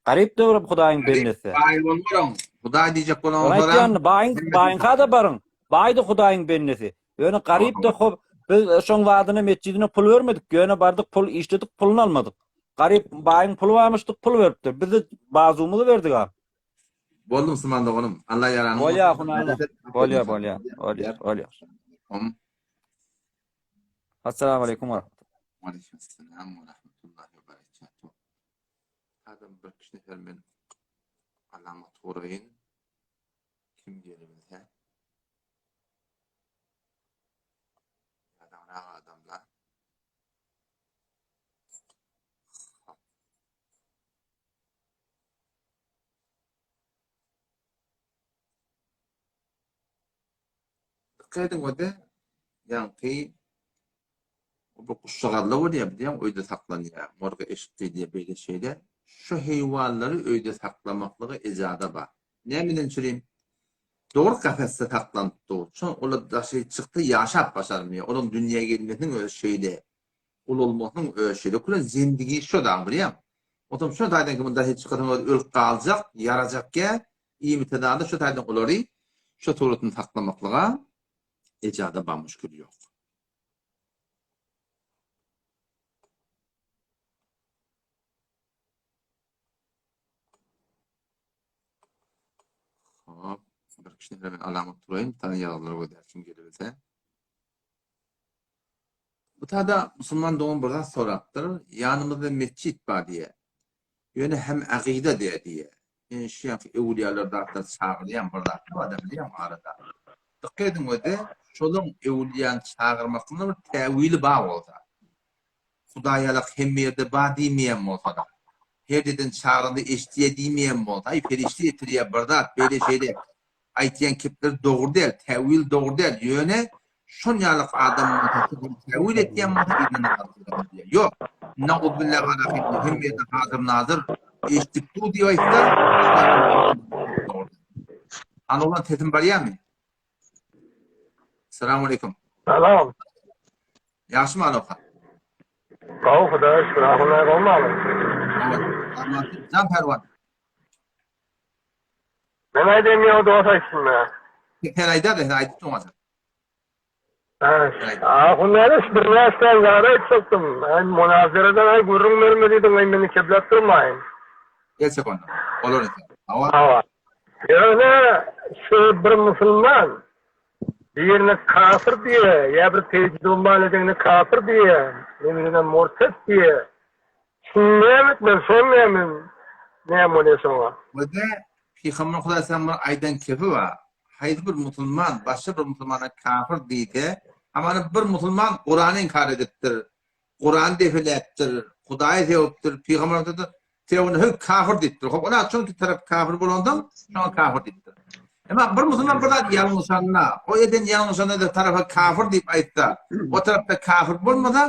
Garyp döwür Hudaýyň bendesi. Baý bolmaň. Hudaý diýjek bolan bolsaň. Aýtýan baýyň baýyňka-da baryň. Baý-da Hudaýyň bendesi. Ýöne garyp-da hop biz şoň zadyna metjidine pul bermedik. Ýöne bardyk pul işledik puluny almadyk. Garyp baýyň puly barmyşdyk pul beripdir. Biz-de bazumyzy berdik-a. Boldy musulman doganym. Allah ýaranyň bolsun. Bolýa Hunaýla. Bolýa bolýa. Bolýa bolýa. Assalamu aleykum we rahmetullah. Aleyküm selam we rahmetullahi we berekatuh. Adam bir kişi nefer men alamat guraýyn. Kim gelebilse. Ýadaňrak adamlar. Dikkat ediň o-da, ýaňky bu guşjagazlar bolýar, bilýäň, öýde saklanýar, morga eşik diýilýär, beýle şeýle. Şu heýwanlary öýde saklamaklyga ejaza bar. Nämeden çürim? Dogry kafesde saklanyp dur. Şoň olar daşary çyksa ýaşap başarmaýar. Olaryň dünýä gelmesiniň özi şeýle. Ulalmasynyň özi şeýle. Külen zendigi şo daň bilýäň. Onsoň şo taýdan ki daşary çykasaň özi ölüp galjak, ýarajak ýa iýmite zada şo taýdan olary şo suratyny saklamaklyga ejaza bar muşkil ýok. Hop, bir kişini hemen alamat turaýyn, tany ýazgylar gözläp kim gelebilse. Bu tada musulman dogan bir zat sorapdyr, ýanymyzda metjit bar diýe. Ýöne hem agyda diýe diýe. Men şu ýanky öwülýalar zatlar çagyrýan bir zat bar-da bilýäňmi arada. Dykgat ediň öde, şolaň öwülýany çagyrmaklygyna bir täwili bar bolsa. Hudaý ýalak hemme ýerde bar diýmeýän bolsa-da. Her ýerden çagyranda eşidýär diýmeýän bolsa, aý perişde getirýär bir zat beýle şeýle. Aýtýan kepleri dogry däl, täwil dogry däl, ýöne şon ýalyk adam bolsa, täwil etýän bolsa yzyna namaz kylmaly diýýär. Ýok, nauzbillah alahym hemme ýerde hazyr nazyr, eşidip dur diýip aýtsa, dogry. Hany oglan sesim barýarmy? Salam aleýkum. Salam. Ýagşymy aloka? Gowy Hudaýa şükür, ahunlaý gowmy alyň? Jan Pälwan. Men aýdaýyn ýa dos aýtsyn be. Sen aýda-da, sen aýdyp durmasaň. Ahun näme bir näçe zat aýtjakdym. Aý munazaradan aý gürrüň berme diýdiň, aý meni kepläp durmaýyn. Gerçek onda. Bolar eken. Hawa. Hawa. Ýöne şu bir musulman birine kafir diýe, ýa bir peýdumban edenine kafir diýe, ne murtet diýe, Şuny näme etmeli, şony näme, näme bolýar şoňa? Wede Pygamber Hudaý salam bir aýdan kepi bar. Haýsy bir musulman başga bir musulmana kafir diýse, hamana bir musulman Kurany inkar edipdir, Kurany depeläpdir, Hudaýy sögüpdir, Pygamber Sen ony höý kafir diýipdir. Hop, ola çünki tarap kafir bolansoň, şoňa kafir diýipdir. Emma bir musulman bir zat ýalňyşanda, o eden ýalňyşanda-da tarapa kafir diýip aýtsa, o tarapda kafir bolmasa,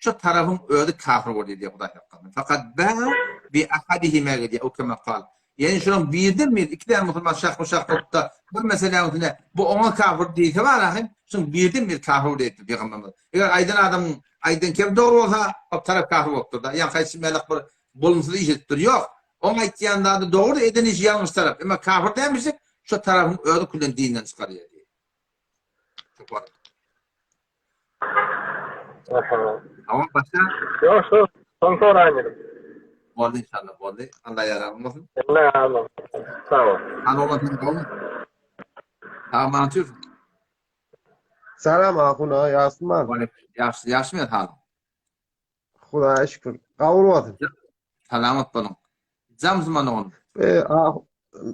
şo tarapyň özi kafir bolýar diýýär Hudaý saklasyn. Fakat ba'a bi ahadihima diýýär, o kema kal. Ýagny şolaryň birden bir iki däne musulman şahma-şah bolup-da bir meseläniň üstünde bu oňa kafir diýse bar ahym, şonuň birden bir kafir bolýar diýipdir pygamberimiz. Eger aýdan adamyň aýdan kemi dogry bolsa, o tarap kafir bolupdyr-da. Ýaňky aýdyşym ýalak bir bolumsyz iş edipdir. Ýok. Oň aýtýan zady dogry, eden işi ýalňyş tarap. Emma kafir dälmişik, şo tarapyň özi küllen dinden çykarýar diýýär. Topar. Aha. Tamam başga? Ýok, şo şony soraýyn dedim. Boldy inşallah boldy. Allah ýaragyň bolsun. Allah ýaragyň bolsun. Sag bol. Hany oglan sen gowmy? Sag bol otur. Salam ahun aga ýagşymy? Ýagşy, ýagşymy halyň? Hudaýa şükür. Gawur bolsun. Salamat boluň. Jam zaman oglan. E,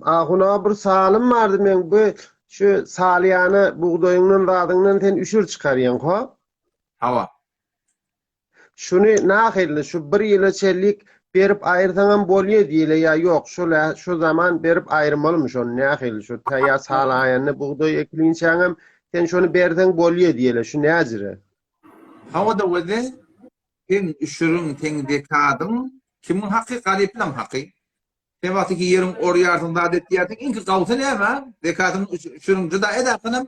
ahun aga bir salym bardy meň bu şu salýany bugdaýyňdan zadyňdan sen üşür çykarýaň ho? Hawa. Şuny nahilli şu bir ýyla çenlik berip aýyrsaňam bolýa diýile ýa ýok şol şu zaman berip aýyrmalymy şony nähili şu tä ýa salaýanda bugdaý ekilinçäňem sen şony berseň bolýa diýile şu näjire. Hawa-da weze seň üşüriň seň zekadyň kimiň haky garyplaň haky. Sen wagty ki ýeriň orýarsyň zat etýärsiň iňki gawsy näme zekatyň üşüriň juda ed hakynam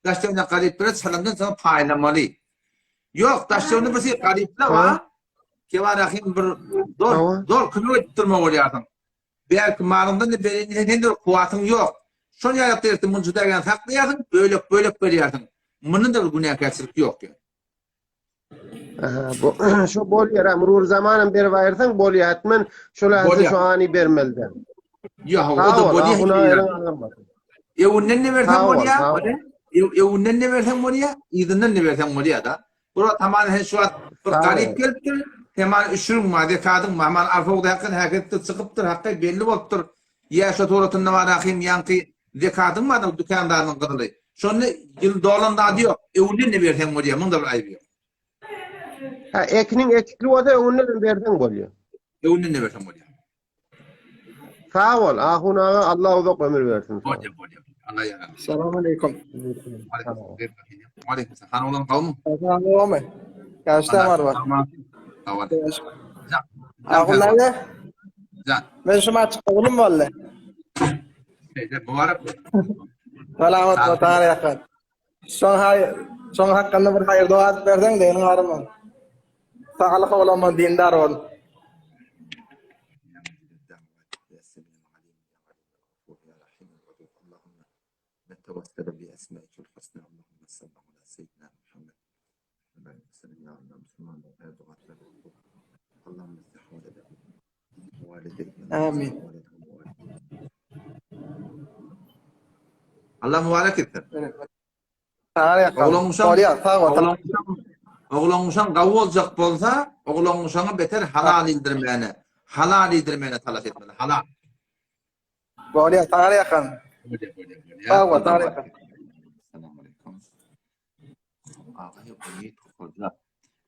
daş töwerek garyplara çalamdan soň paýlamaly. Ýok daş töwerek bir şey garyplar bar. Kebarahim bir zor zor kömek edip durma bolýarsyň. Belki malyňdan da bereýin diýseň sende bir kuwwatyň ýok. Şol ýalak dersi muny juda ýan saklaýarsyň, bölek-bölek berýärsiň. Munda-da bir günäkärçilik ýok ýa. Aha, bu şo bolýar, ha, murur zamanam berip aýyrsaň bolýar, hetmen şol häzir şu any bermeli däl. Ýok, o da bolýar. Ewinden ne berseň bolýar, ewinden ne berseň bolýar, yzyndan ne berseň bolýar-da. Bir wagt hamana sen şu wagt bir garyp gelipdir, sen maňa üşüriň ma, zekadyň ma, hamana arpa bugdaý hakyn häketdir, çykypdyr, hakky belli bolupdyr. Ýa şo suratynda bar ahym ýaňky zekadyň bar dükandarynyň gyzyly. Şonda ýyl dolan zady ýok. Öňünden de berseň bolýar, muň da bir aýby ýok. Ha, ekiniň ekikli bolsa öňünden hem berseň bolýar. Öňünden de berseň bolýar. Sag bol, Ahun aga, Allah uzak ömür bersin. Bolýar, bolýar. Allah ýaratsyn. Salam aleýkum. Aleýkum salam. Hany oglan gowmy? Gowmy? Ýaşda bar bar. Ahun aga. Jan. Men şu maç oglum boldy. Şeýle mübarek bolsun. Salamat bol, taňry ýakyn. Şoň haý, şoň hakynda bir haýyr doga edip berseň deginiň arman. Saglyk oglanman dindar bol. Amin. Allah mübarek etsin. Oglanmuşam gawy boljak bolsa, oglanmuşaňa beter halal ildirmäne, halal ildirmäne talaş etmeli, halal. Bolýar, saňa ýakan. Sag bol, saňa ýakan. Assalamu alaykum.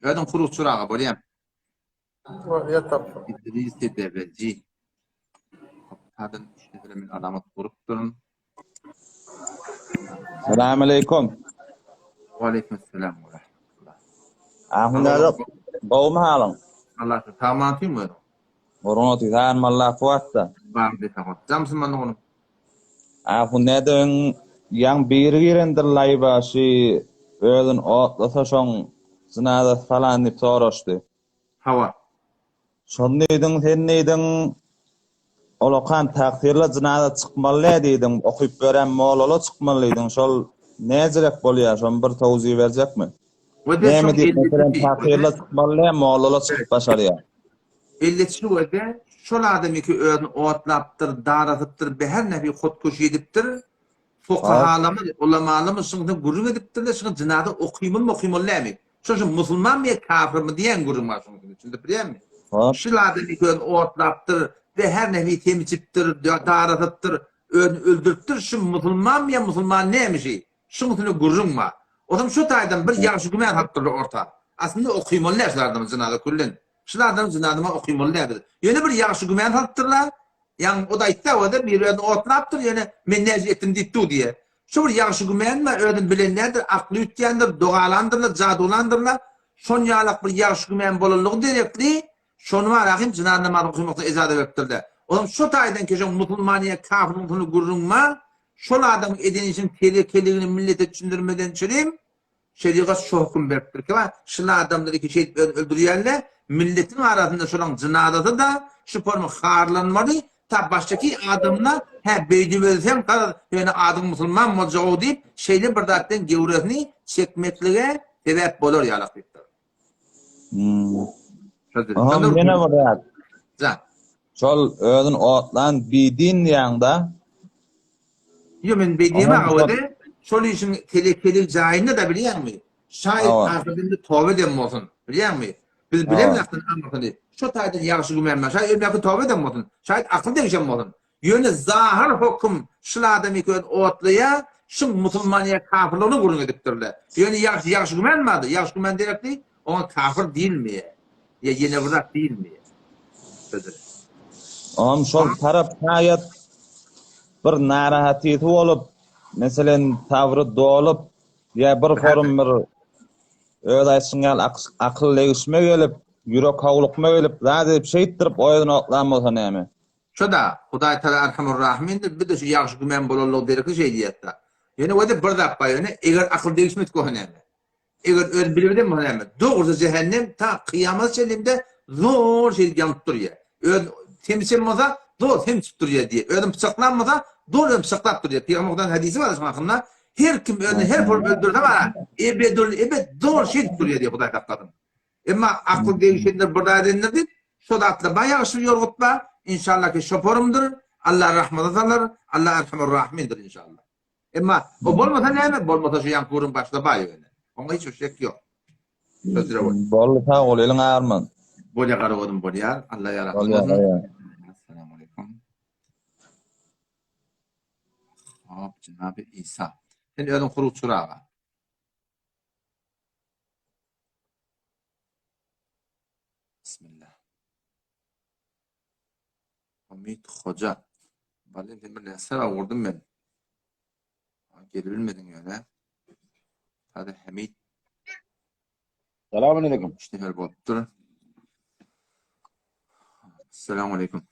Özüň kurukçy aga bolýar. İdris Deveji. Tadan üç men alamat gurupdyryn. Salam aleykum. Ve aleyküm selam ve rahmetullah. Ahun gowmy halyň? Allah tamam mı? Gurun otyr, sen Allah kuwatda. Bar desek. Jamsyn man oğlum. Ahun nädeň ýaň biri girendir laýba şy özün otlasa şoň jynazasy falan diýip soraşdy. Hawa. Şony diýdiň, sen diýdiň, Olakan taksirle jynaza çykmaly dä diýdiň, okyp beren mollala çykmaly diýdiň, şol näjirek bolýar, şony bir towzi berjekmi? Näme diýip, meselem, taksirle çykmaly dä, mollala çykyp başarýar. Elleçi wede şol adam ýeke özüni otlapdyr, darasypdyr, beher nefi hutkuş edipdir, Fukahalarymyz, ulamalarymyz şuňa gürrüň edipdirler, şuňa jynaza okymylymy, okymaly dälmi? Şonuň üçin musulmanmy ýa kafirmi diýen gürrüň bar şunuň içinde, düşündip bilýärmi? Şul adam ilk özüni otlapdyr we her nähili sem içipdir, darasypdyr, özüni öldüripdir, şu musulmanmy ýa musulman dälmi şi? Şunuň üstünde gürrüň bar. Onsoň şu taýdan bir ýagşy güman salypdyrlar orta. Aslynda okymaly däl şul adamyň jynaza küllen. Şul adamyň jynazyna okymaly däl biz. Ýöne bir ýagşy güman salypdyrlar. Ýaňy o-da aýtsa o-da biri özüni otlapdyr, ýöne men näce etdim diýip dur diýýär. Şu bir ýagşy gümänmi, özüni bilen däldir, akly üýtgändir, dogalandyrlar, jadulandyrlar. Şon ýalak bir ýagşy gümän bolanlygy derekli, şony bar ahym jynaza namazyny okamaklyga ejaza beripdirler. Onuň şo taýdan ki şoň musulman ýa kafir musulman gürrüň bar, şol adamyň eden işiniň telekeligini millete düşündirmeden çürim, Şerigat şo höküm beripdir ki, şul adamlar iki şeýdip özüni öldürýärler, milletiň arasynda şolaň jynazasy-da şu forma harlanmaly, ta başdaky adamda hä beýdip ölseň garaz ýöne adyň musulman boljagow diýip şeýle bir zat bilen gewresini çekmeklige sebäp bolar ýalak diýipdir. Hmm. Oňam ýene bir zat. Jan. Şol özün otlan bidin diýýäň-da. Ýok men beý diýemok öwezi. Şol işiň telekelik jaýynda-da bilýäňmi? Şaýat ahyrynda toba eden bolsun. Bilýäňmi? Biz bilemz aslynda aňyrsyny. Şo taýdan ýagşy güman bar. Şaýat ölmäki toba eden bolsun. Şaýat akyl degişen bolsun. Ýöne zahyr höküm şul adam iki öz otlaýa, şuň musulman ýa kafirligini gürrüň edipdirler. Ýöne ýagşy ýagşy güman bardy. Ýagşy güman derekli oňa kafir diýilmeýär. Ýa ýene bir zat diýilmeýär. Sözüne. Oňam şol tarap şaýat bir narahatysy bolup, meselen sabry dolup ýa bir forum bir öz aýtşyň ýaly akyl degişme gelip, ýürek howlukma gelip zat edip şeýtdirip özüni oklan bolsa näme? Şo-da, Hudaý Tagala Erhamur Rahymindir, biz-de şu ýagşy güman bolanlygy derekli şeý diýýäs-da. Ýöne wede bir zat bar ýöne, eger akyl degişmedik bolsa näme? Eger öz bilip eden bolsa näme? Dogrusy jähennem ta kyýamata çenli-de zor şeýdip ýanyp durýar. Öz sem içen bolsa, zor sem içip durýar diýýär. Özüni pyçaklan bolsa, zor özüni pyçaklap durýar. Pygamber Hudaýyň hadysy bar şunuň hakynda, Her kim özüni her bolup öldürse bar, ebedül ebed zor şeýdip durýar diýýär Hudaý saklasyn. Emma akyl degişendir bir zat edendir diýip, şo zatlar bar ýagşy ýorgutma, inşallah ki şoporymdyr, Allah rahmata salar, Allah erhamur rahimindir inşallah. Emma o bolmasa näme, bolmasa şu ýaňky gürrüň başda bar ýöne. Oňa hiç bir şek ýok. Sözüre bol. Boldy sag bol eliň agyrman. Bolýar garagozum bolýar. Allah ýaratyn bolsun. Assalamu alaykum. Hop, Jenaby Isa. Sen özüň hurukçyr aga. Bismillah. Hamid Hoja. Balim sen bir näsä vurdum men. Geri bilmedin ýöne. Hadi Hamid. Salam aleyküm. Üç nefer bolupdyr. Assalamu aleyküm.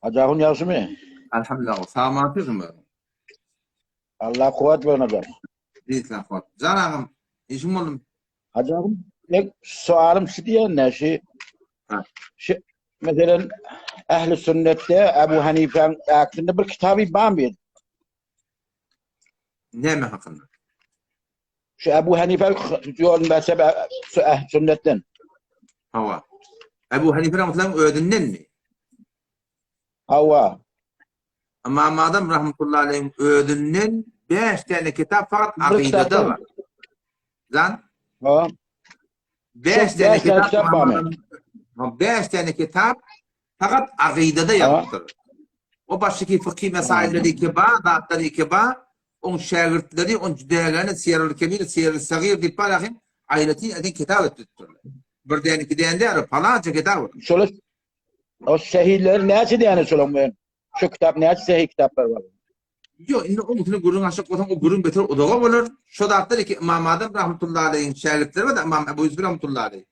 Hacı Ahun ýagşymy? Elhamdülillah. Sag bolun. Allah kuwwat bersin hocam. Islam kuwwat. Jan agam, işiň boldum. Hacı agam, men sualym şu diýende şu şu meselen ehli sünnetde Ebu Hanife'nin aksinde bir kitaby barmy? Näme hakynda? Şu Ebu Hanife ýolunda sebe şu ehli sünnetden. Hawa. Ebu Hanife rahmetullahyň özündenmi? Hawa. Ymam Azam rahmetullahi aleýhiň özünden 5 tane kitap fakat akidada bar. Lan? Ha. 5 tane kitap bar. 5 tane kitap fakat akidada ýazypdyr. O başky fıkhi mesailleri ki ba, zatlary ki ba, oň şägirtleri, oň jüdägäni Siýerül Kebir, Siýerül Sagyr diýip bar ahim, aýratyn aýratyn kitap etdiripdirler. Bir däne, iki däne däl, palança kitap. Şolar o şehitler näçe däne şolaň bilen? Şu kitap näçe sahih kitaplar bar? Ýok, indi oň üstüne gürrüň açjak bolsaň, o gürrüň beter uzaga bolar. Şo zatlar iki Ymam Azam rahmetullahi aleýhiň şägirtleri bar-da, Ymam Ebu Ýusuf rahmetullahi aleýh,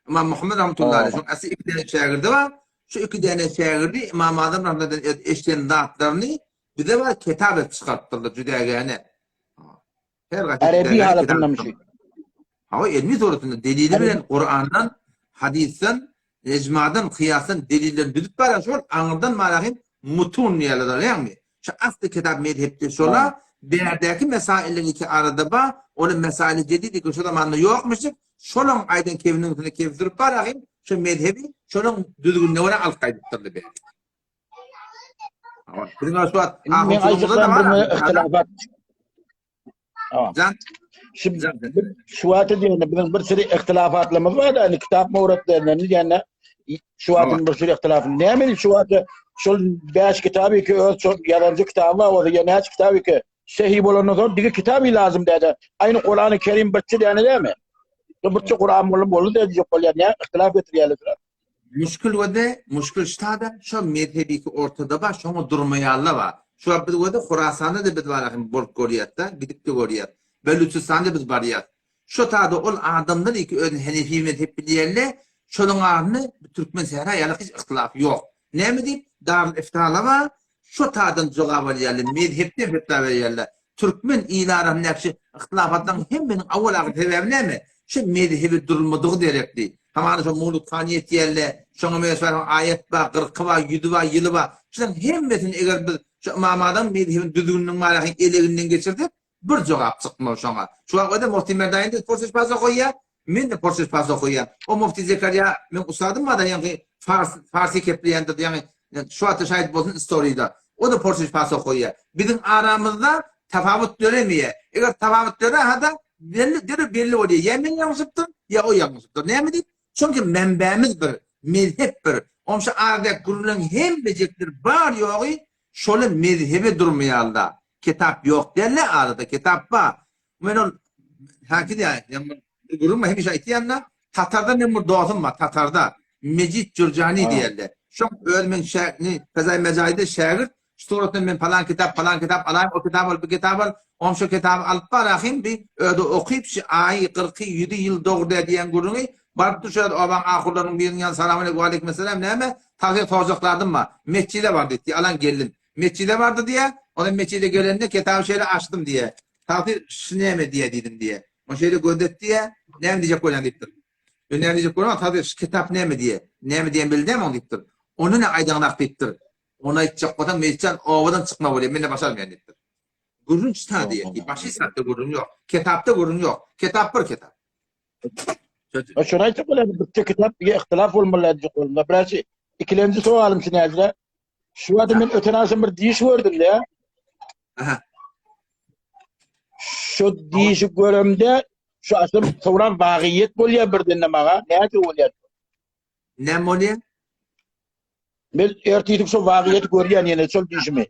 Ymam Muhammet rahmetullahi aleýh, şoň asly iki däne şägirdi bar. Şu iki däne şägirdi Ymam Azam rahmetullahi eşiden zatlaryny bize bar kitap edip çykarypdyrlar jüdägäne. Her gaty Erebi halatynda şu. Hawa, elmi suratynda delili bilen Kurandan, hadysdan, icmadan, kıyasdan delillerini düzüp baran şol aňyrdan marahim mutun diýerler, ýagny şu asly kitap mezhepde şola bärdäki mesailleň iki arada ba, ony mesaili jedid iki şu zamanda ýokmuşdyk, şolaň aýdan kebiniň üstüne kebis durup barahim şu mezhebi şolaň düzgünine görä alyp gaýdypdyrlar bäri. Biziň şu wagt Men aýtjaklarym bir ihtilafat. Jan. Şimdi şu wagta diýende biziň bir sürü ihtilafatlarymyz bar da, kitap mowratlerinden diýende şu wagtyň bir sürü ihtilafy. Näme şu wagta şol 5 kitaby ki öz şol ýazanjy kitaby bar, o ýa näçe kitaby ki sehi bolandan soň digi kitaby lazym däde. Aýny Kurany Kerim birçe däne dämi? Birçe Kuran boldy boldy diýjek bolýar. Näme ihtilaf getirýärler? Muşkil wede, muşkil ştada şo mezhebiki ortada bar, şoňa durmaýanlar bar. Şu wagt biz wede Horasanda-da biz bar ahim bolup görýäs-de, gidip-de görýäs. Belüçistanda biz barýas. Şo tada ol adamlar iki özüni henefi mezhep bilýärler, şolaň arasynda türkmen sähra ýaly hiç yhtylaf ýok. Näme diýip, Darül Iftala bar, şo tadan jogap alýarlar, mezhepden fetwa berýärler. Türkmen ili arasyndaky şu yhtylafatlaryň hemmesiniň awal-ahyr sebäbi näme? Şu mezhebi durulmadygy derekli. Hamana şo Mowlud hany ýetýärler, şoňa meňzeş bar, aýat bar, gyrky bar, ýüzi bar, ýyly bar. Şularyň hemmesini eger biz şu Ymam Azam mezhebiniň düzgüniniň baraky eleginden geçirsek, Bir jogap çykmaz şoňa. Şu wagt öde Mufti Merdaýyn de porseş pas okaýar, men de porseş pas okaýan. O Mufti Zekarýa meň ussadym bar-da, ýaňky fars farsi kepleýändir, ýaňy şu wagtda şaýat bolsun istoriýada. O da porseş pas okaýar. Biziň aramyzda tapawut döremeýär. Eger tapawut dörähada belli derrew belli bolýar. Ýa men ýalňyşypdyryn, ýa o ýalňyşypdyr. Näme diýip? Çünki menbämiz bir, mezhep bir. Onşa aradaky gürrüňleň hemmejekleri bar-ýogy şoly mezhebe durmaýarlar. Kitap ýok däl-le arada kitap bar. Men ol häki diýýän, ýa bir gürrüň bar hemişe aýtýan-da, Tatarda meň bir dostum bar, Tatarda. Mejit Jürjani diýerler. Şoň özi meň şägirtni, Fezaý Mejaýda şägirt, şu suratdan men palan kitap, palan kitap alaýyn, o kitap al, bu kitap al. Oň şo kitaby alyp bar ahym, bi özi okyp, şu aýy, gyrky, ýüzi ýyl dogry däl diýen gürrüňi, baryp dur şo ýerde obaň ahurlarynyň biriniň ýanyna, salam aleýkum, waleýkim-esselam, näme, tagsyr sorjaklardym bar. Metjide bar diýdi, alan geldim. Metjide bardy diýýär. Onam metjide gelende kitaby şeýle açdym diýýär. Tagsyr şu näme diýýär diýdim diýýär. O şeýle gözletdi diýýär. Näme diýjek bolýaň diýipdir. Men näme diýjek bolýan, tagsyr şu kitap näme diýýär. Näme diýen belli dämi oň diýipdir. Ony ne aýdaňrak diýipdir. Ony aýtjak bolsaň Mejitjan obadan çykma bolýar, men-de başarmaýan diýipdir. Gürrüň çyta diýýär. Başy zatda gürrüň ýok. Kitapda gürrüň ýok. Kitap bir kitap. Şony aýtjak bolýan, bitte kitap ihtilaf bolmaly diýjek boldum. Birinji, ikilenji sowalym şu näzire. Şu wagt men öten agşam bir diş gördüm de. Aha. Şu dişi göremde şu aslym soňra wagyýet bolýar birden de maňa. Näce bolýar? Näme bolýar? Men ertirlik şu wagyýeti görýän ýene şol dişimi.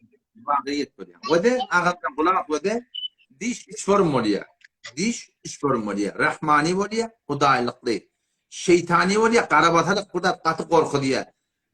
Wagyýet bolýar. O de agamdan gulak o de diş üç form bolýar. Diş üç form bolýar. Rahmani bolýar, hudaýlykly. Şeýtani bolýar, garabasalyk bu da gaty gorkuzýar.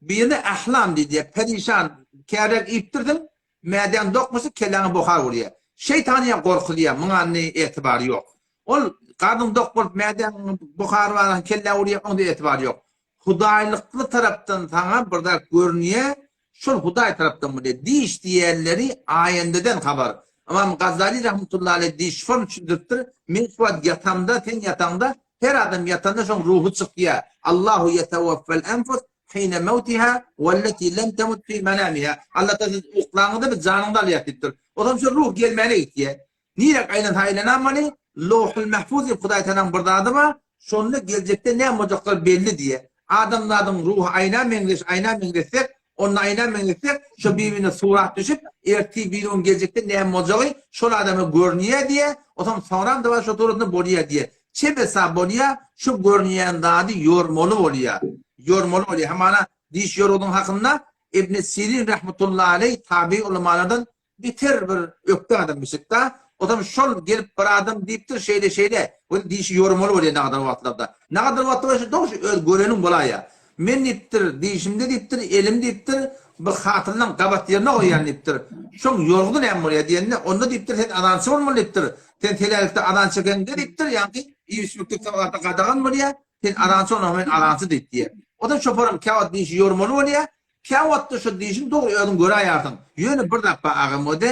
Birine ählam diýdi, perişan, kärek iýipdirsiň, mädäň dokmasa kelläňe buhar urýar. Şeýtanyýa gorkuzýar, muňa indi etibar ýok. Ol garnyň dok bolup mädäň buhary bar, kelläňe urýar, oňa-da etibar ýok. Hudaýlykly tarapdan saňa bir zat görünýär, şol Hudaý tarapdan bolýar. Diş diýenleri aýendeden habar. Ymam Gazali rahmetullahi aleýh diş şony düşündiripdir, men şu wagt ýatamda, sen ýataňda Her adam ýatanda şoň ruhy çykýar. Allahu ýetewaffel enfus hine mewtiha welleti lem temut fi menamiha. Allah taala siz uklaňyzda biz janyňyzy alýar diýipdir. O zaman şo ruh gelmäne gitýär. Nirek aýlansa aýlanam weli Lowhul Mahfuz diýip Hudaý Tagalaň bir zady bar. Şonda geljekde näme boljaklary belli diýýär. Adamzadyň ruhy aýna meňzeş, aýna meňzetsek, Onda aýna meňzetsek, şo bir-birine surat düşüp, ertir birigün geljekde näme boljagy şol adama görünýär diýýär, onsoň soňram-da bar şo suratynda bolýar diýýär. Çebesa bolýar, şo görünýän zady ýormaly bolýar. Ýormaly bolýar. Hamana diş ýorgudyň hakynda Ibn Sirin rahmetullahi aleý tabi ulamalardan Beter bir ökde adam bisikda. Ozam şol gelip bir adam diýipdir şeýle şeýle. Ol dişi ýormaly bolýar nagadar wagtlarda. Nagadar wagtda bolsa dogry şu öz göreniň bolaýýar. Men diýipdir dişimde diýipdir elim diýipdir bir hatynlaň gabat ýerine goýýan diýipdir. Şoň ýorgudy näme bolýar diýende onda diýipdir sen azançy bolmaly diýipdir. Sen selälikde azan çekeňde diýipdir ýaňky iýip içmeklik wagtda gadagan bolýar. Sen azançy bolma men azançy diýip diýýär. Ozam şoparam käwagt dişi ýormaly bolýar. Käwagtda şu dişiň dogry özüň göräýarsyň. Ýöne bir zat bar agam o-da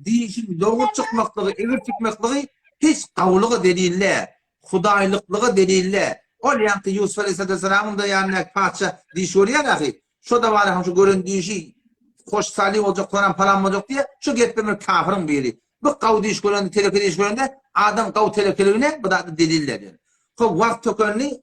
dişiň dogry çykmaklygy egri çykmaklygy hiç gawulyga delil däl. Hudaýlyklyga delil däl. Ol ýaňky Ýusup aleýhissalamyň-da ýanyndaky patyşa diş görýär ahy. Şo-da bar ahym şu gören dişi hoş saly boljak soňam palan boljak diýýär. Şu gepem bir kafyryň biri. Bu gawy diş görende teleke diş görende adam gawy telekeligine bu zatda delil däl ýöne. Hop wagt tökenli.